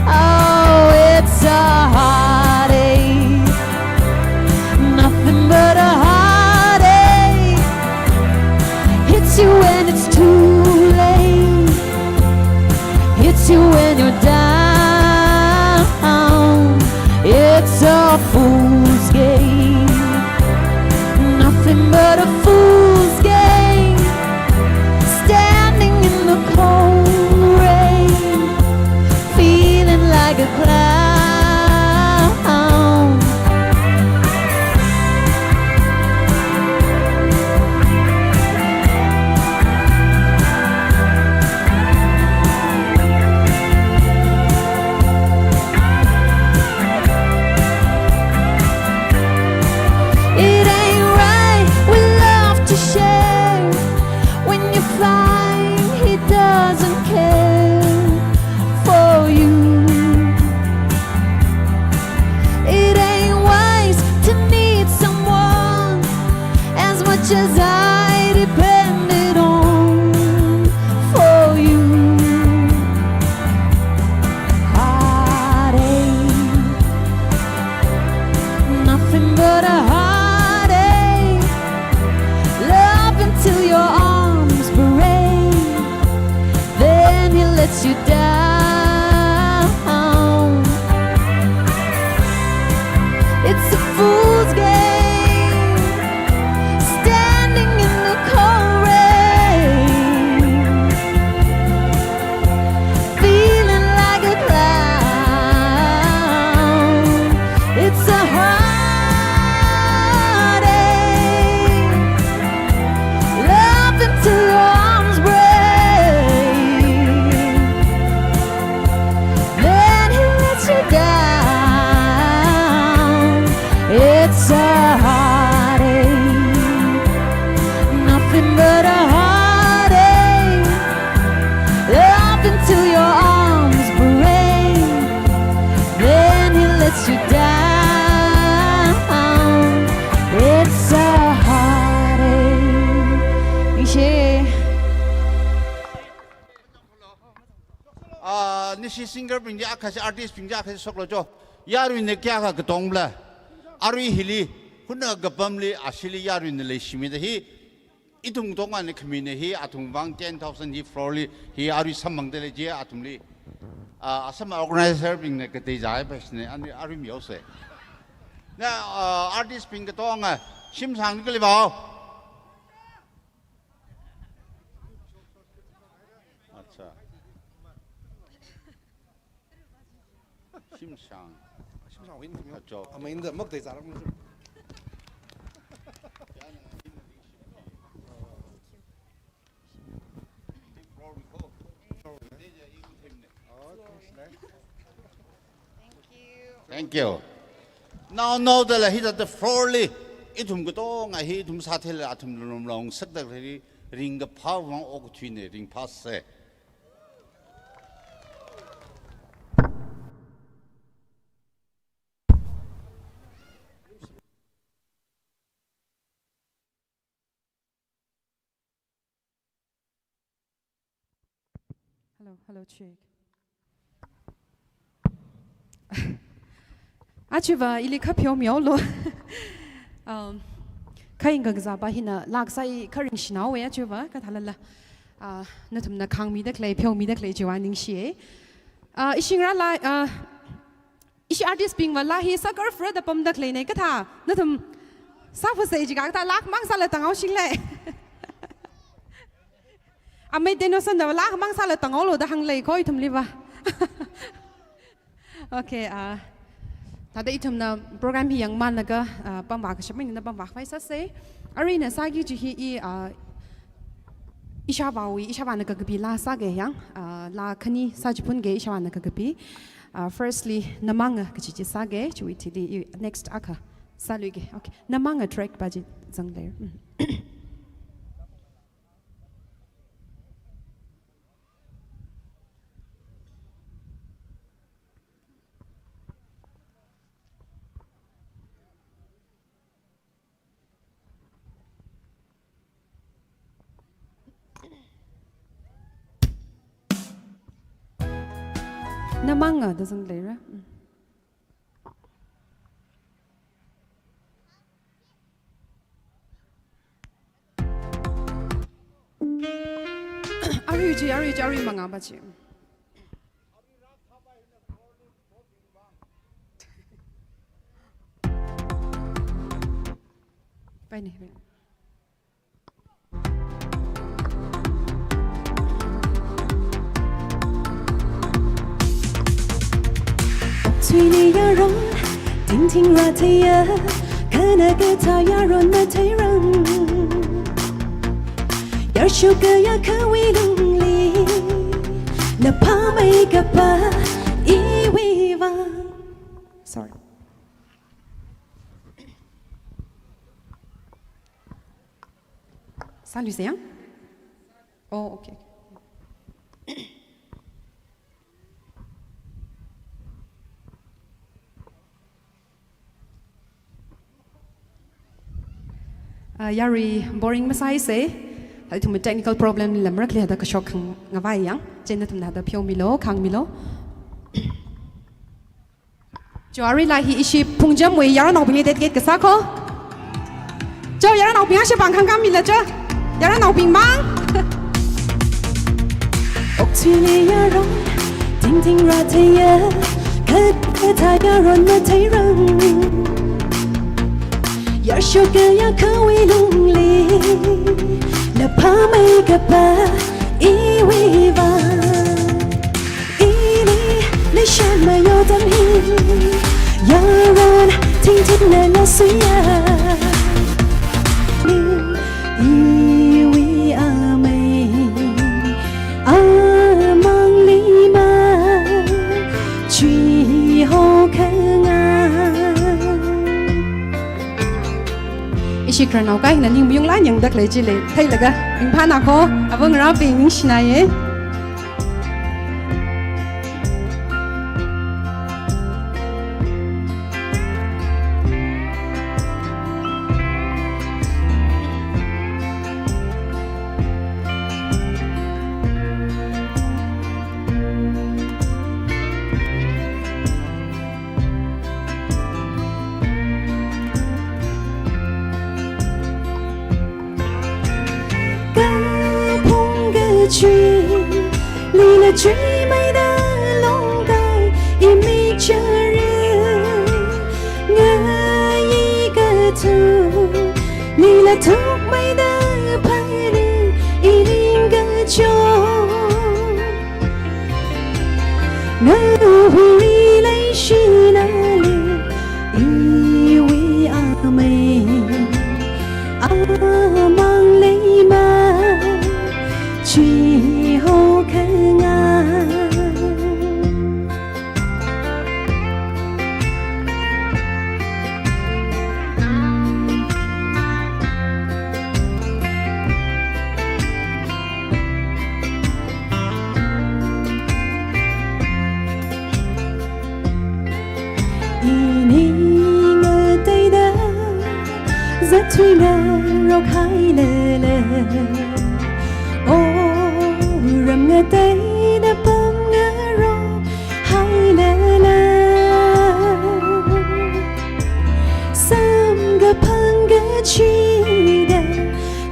Oh, it's a heartache, nothing but a heartache. Hits you when it's too late. Hits you when you're down. It's a fool's game. Nothing but a fool's game. Standing in the cold rain, feeling like a clown. It ain't right, we love to share. When you find he doesn't care for you, it ain't wise to need someone as much as I depended on for you. Heartache, nothing but a heartache. Love until your arms break, then he lets you down. It's a fool's game, standing in the cold rain, feeling like a clown. It's a heartache. Love until your arms break, then he lets you down. It's a heartache, nothing but a heartache. Love until your arms break, then he lets you down. It's a heartache. Ningshi. Ah, ningshi singer bing ja khasi, artist bing ja khasi shoklo jo. Yaruina kayākha katongla. Arui hili, huna kapamli, ashili yaruina leishimida hi. Ithum tongana khamina hi, athumvang ten thousand hi floor li, hi arui samphangda lei je athumli. Ah, asam organizer bingna katei zai pa shine, ani arui mihaose. Na, ah, artist bing katonga, shimsang kali bao. Acha. Shimsang. Acho. Amainda mak dai zarak. Thank you. Naonaodala hithāda floor li ithum katonga hi ithum sātheila athum lumlong sakda hi ringkaphā vang okathuina, ringphāsa. Hello, hello, check. Achiva ili kha pheomihaolu. Um, kha ingkazapa hina laksai kha ringshinaowa achiva, kathālala. Ah, nathumna khāngmida khalei, pheomida khalei chiva ningshiya. Ah, ishi ngarā la, ah, ishi artist bingva la hi sākar furada pamda khaleina kathā, nathum sāphasai jiakha kathā lakh mang sāla tānghaoshingla. Amei Denoson da lakh mang sāla tānghaolu da hānglei kho ithumliva. Okay, ah, thāda ithumna program hi yangmānlaga, ah, pamvā kashap maningda pamvā khavai sāsa. Aruina sāki kaji hi i, ah, ishāvāwui, ishāvāna kakapi la sāga yang, ah, la khani sāchiphunga ishāvāna kakapi. Ah, firstly, Namanga kaji chi sāga, chiwui thili i next akha sāluiga. Okay, Namanga track pa chi zangler. Mm. Namanga da zangleira. Mm. Arui chi, arui chi, arui mangā pa chi. Paine, paine. Tsuili yaron, tingting rātheiya, khanā kathā yaron matheirang. Yarshoka ya khawui lungli, na phāmei kapā iwui vang. Sorry. Sāluisa yang? Oh, okay. Ah, yarui boring masāisa. Ithum technical problem lam rakle da kashok khangavai yang. Chieina nathumna da pheomilo, khāngmilo. Cho, arui la hi ishi phungchamwui yaranaobingli dedicate kasā kho. Cho, yaranaobing ashi pāng khangkāmila cho. Yaranaobing mang. Okthuili yaron, tingting rātheiya, khanā kathā yaron matheirang. Yarshoka ya khawui lungli, na phāmei kapā iwui vang. Ili leishan mayo tam hi, yaron tingting na la suiya. Iwui amei, amangli ma, chiho khangā. Ishi khararnao kahai hina ning mayung lan yangda khalei chili theilaga ringphāna kho, avāngarābing ningshinaiya. Kaphung kachuilila chuimeida longkai imik chara, ngayi kathulila thukmeida phaning ining kachon. Ngahui leishina li, Ini ngateida zatthuingarok hailala, o ram ngateida pamngarok hailala, samkaphang kachida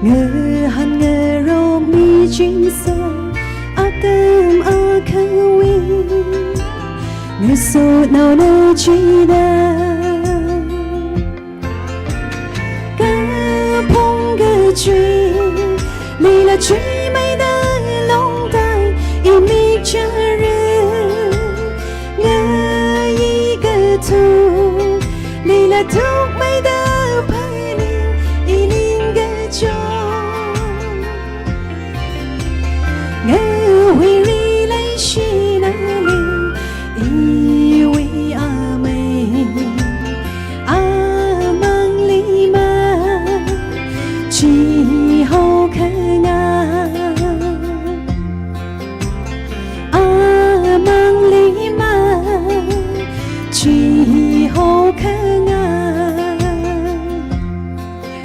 ngahānngarok michingsa atam akhawui ngasotnaona chida. Kaphung kachui, lila chuimeida longtai imik chara. Ngayi kathuk, lila thukmeida phaning ining kachon. Ngahuili leishinali, iwui amei, amangli ma, chihaokhangai. Amangli ma, chihaokhangai.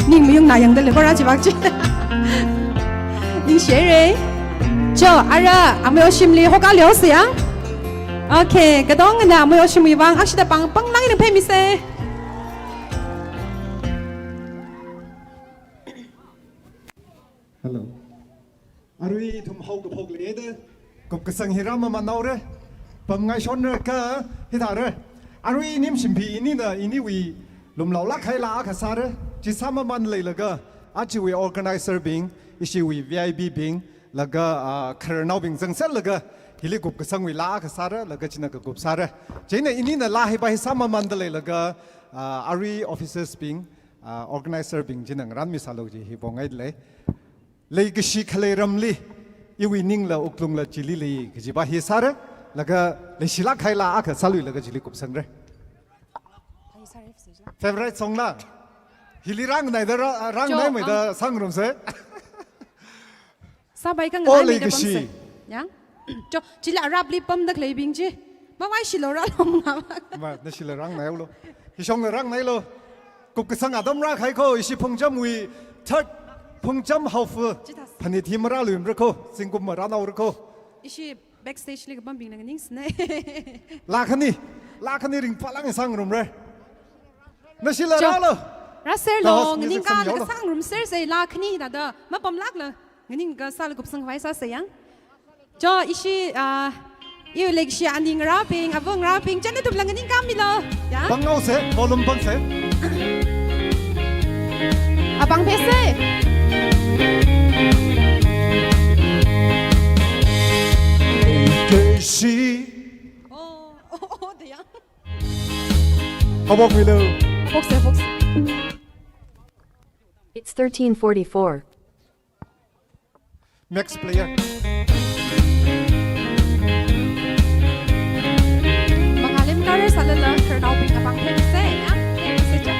Ning mayungna yangda lei, kora chibak chi. Ningshire. Cho, ara, amei Oshimli hoka leosei ya. Okay, katongana amei Oshimwui vang, akshida pang, panglang ina phaimisei. Hello. Arui ithum haokaphok leida, kupkasang hi rāmamānhaora, pamngaishonra kha hithāra. Arui nim shimpi inina iniwui lumlaolāk kahai laa akha sāra, chi sāmamān leilaga, ajawui organizer bing, ishiwui V I P bing, laga, ah, khararnaobing zangserlaga, hili kupkasangwui laa akha sāra, laga china kakup sāra. Chieina inina laa hipa hi sāmamānda leilaga, ah, arui officers bing, ah, organizer bing china ngarānmisālu kaji hi pongai lei. Leikashi khalei ramli, iwui ningla wuklungla chili lei kajipa hi sāra, laga leishilāk kahai laa akha sāluilaga chili kupsangra. Favorite song la? Hili rāngnaida rā-, rāngnameida sāngarumsei. Sāpai kha o nganaimeida leikashi pamsei. Yang? Cho, chila arapli pamda khaleibing chi. Mavai shilo rālong ngava. Ma, nashila rāngnailo. Hishongla rāngnailo. Kupkasang atam rākahai kho, ishi phungchamwui third phungcham haofa. Chithāsei. Phanit hi marāluimara kho, zingkum marānaora kho. Ishi backstage li kapambingna nganingsinai. Laa khani, laa khani ringphālāk eina sāngarumra. Nashila rālo. Rāserlo, nganingkālaga sāngarumsersei, laa khani thāda, mapamlākla, nganingkasāla kupsang khavai sāsei yang. Cho, ishi, ah, iwui leikashi ani ngarābing, ava ngarābing, chieina ithumla nganingkāmilo. Ya? Panghaosei, volume pangsei. Apang phesei. Leikashi. Oh, oh, oh, da yang. Haophokmilo. Haophokse, haophokse. It's thirteen forty-four. Max player. Mangālim kare salala, khararnaobing apang phengse, ya? Phengse cha.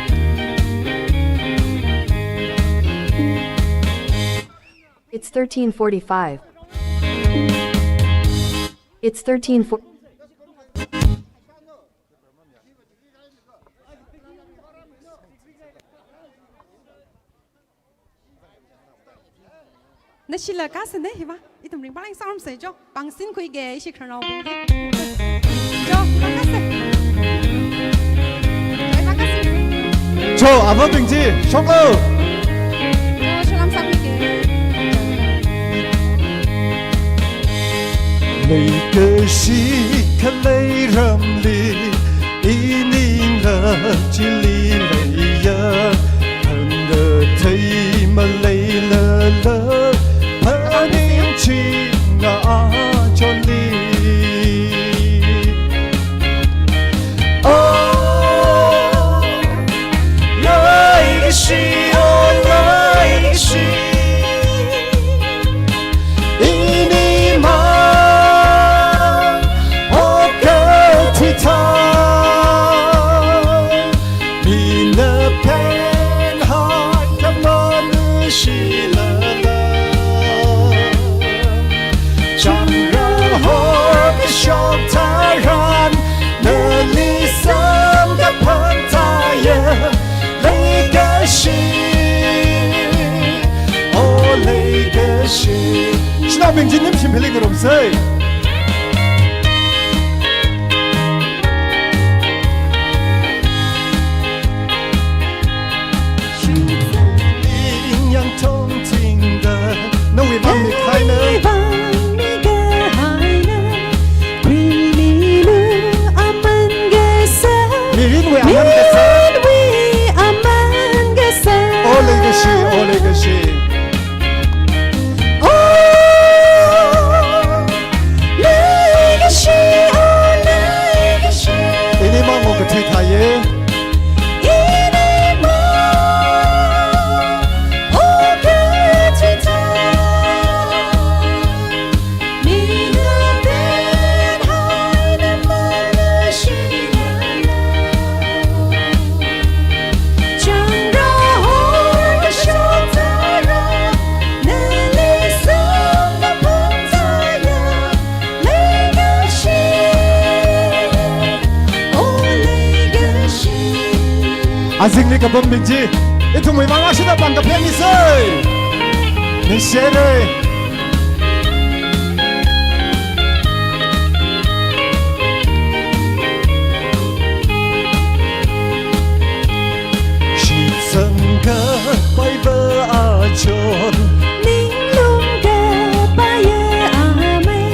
It's thirteen forty-five. It's thirteen forty. Nashila kasāna hiva, ithum ringphālāk eina sāngarumsei cho, pangsin khuige ishi khararnaobing hi. Cho, hiva kasā. Cho, hiva kasā. Cho, avabing chi, shoklo. Cho, salam sākhuige. Leikashi khalei ramli, iningla chili leiya, hāngda thei maleilala, phaningchingna achonli. Oh, leikashi, oh, leikashi. Ini mang, oh, kathuithang, mina phenhai khamanu shilala. Cham Say. Nawui vang mikhaina. Mirinwui aman kasā. O leikashi, o leikashi. Inimang okathui thāya. Azingli kapambing chi, ithumwui vang ashida pāng kaphengisei. Ningshire. Shitsangkapaiva achon. Ninglungkapaiya amei.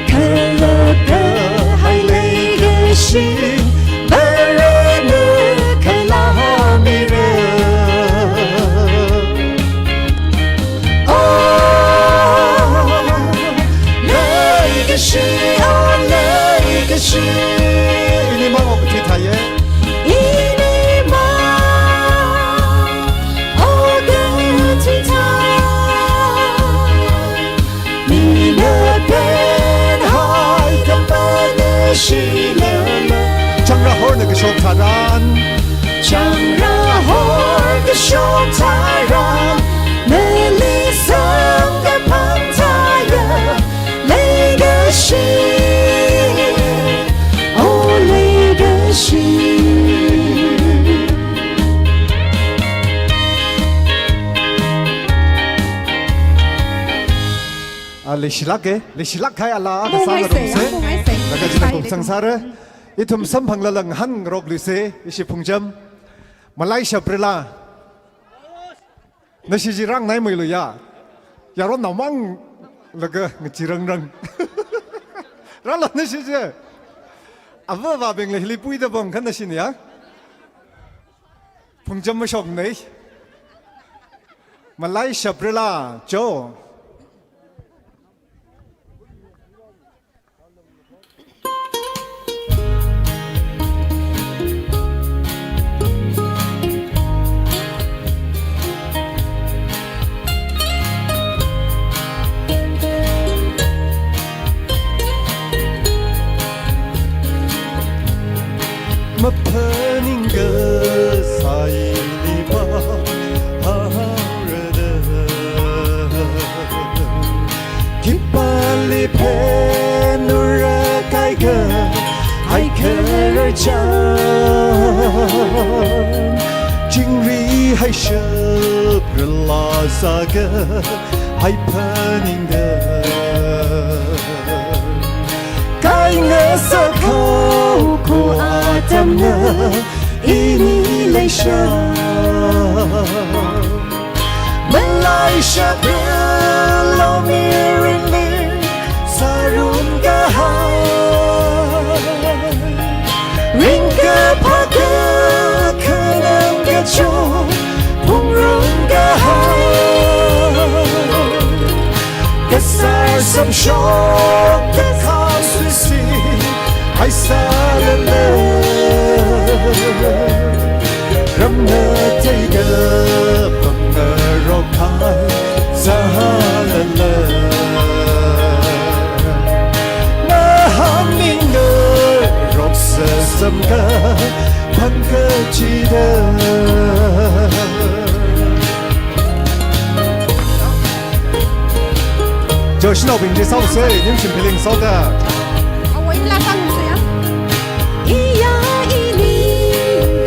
Khalapkahai leikashi. Varena khalamira. O leikashi, o leikashi. Inimang okathui thāya. Inimang okathui thā. Mina phenhai kapana shilala. Changrahorna kashok tharan. Changrahor kashok tharan. Nali samkaphang thāya. Leikashi. O leikashi. A, leishilāka, leishilāk kahai ala, kasā ngarumsa. Laga china kumsang sāra. Ithum samphanglala ngahānngarokluisa, ishi phungcham. Malaisha Prila. Nashi chi rāngaimeiluya. Yaronnaomang laga ngachirangrang. Rālu nashi chi. Avāvābingla hili puida bang kha nashina ya. Phungcham mashoknei. Malaisha Prila, cho. Maphaningkasā ili pāhaorada. Khipāli phenura kaikha, ai khararchan. Chingri haishap rala sāka, ai phaningda. Kai ngasak haokha atamna ini leisha. Malaisha Prila mirinli sārumkahai. Ringkaphā kakhanang kachot phungrumkahai. Kasar samshokta khangsuisi, ai sālala. Ramna theida pamngarok kahai sālala. Mahāngngarok sāsamka phangkachida. Joshnaobing chi saosa, nimshim piling saoda. Awo imla sang saya. Iya ini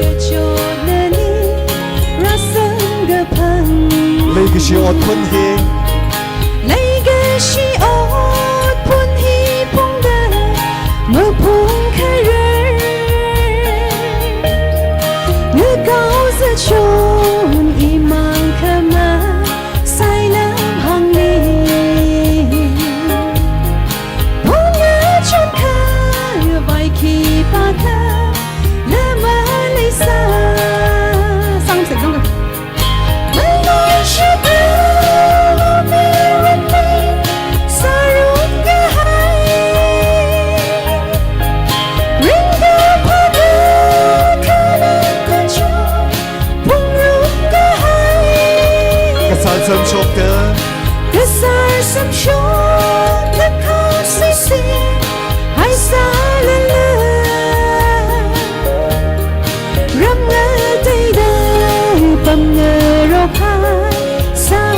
kachonani rasang kaphang. Leikashi ot phun hi. Leikashi ot Chon imang kama sailam hangli. Pung achon khavai khipākha lama leisa. Sang se, sang se. Malai shapra lami rami sarung kahai. Ringkaphā kakhanang kachon phungrum kahai. Kasar samshokta. Kasar samshokta khamsisi haisālala. Ram ngateida pamngarok haisālala.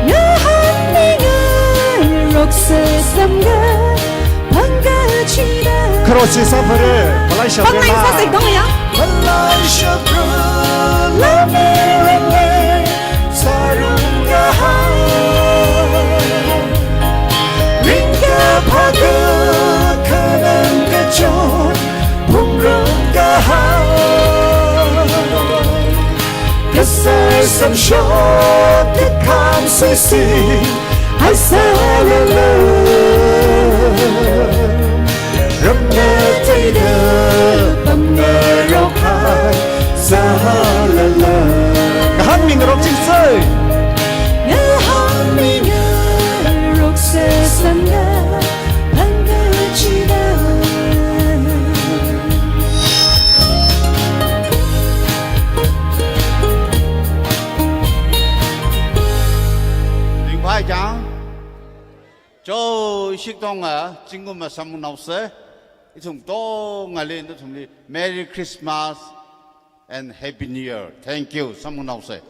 Ngahānmi ngaroksa samkaphang kachida. Kharotsi sāphare, Malai shapra. Panglang sāsa dong ya. Malai shapra lami rami sarung kahai. Ringkaphā kakhanang kachon phungrum kahai. Kasar samshokta khamsisi haisālala. Ram ngateida pamngarok haisālala. Ngahānmi ngarok chingsa. Ngahānmi ngaroksa samkaphang kachida. Ringphāya chang. Cho shiktonga, zingkumva samphangnaosa. Ithum katongali nathumli Merry Christmas and Happy New Year. Thank you. Samphangnaosa.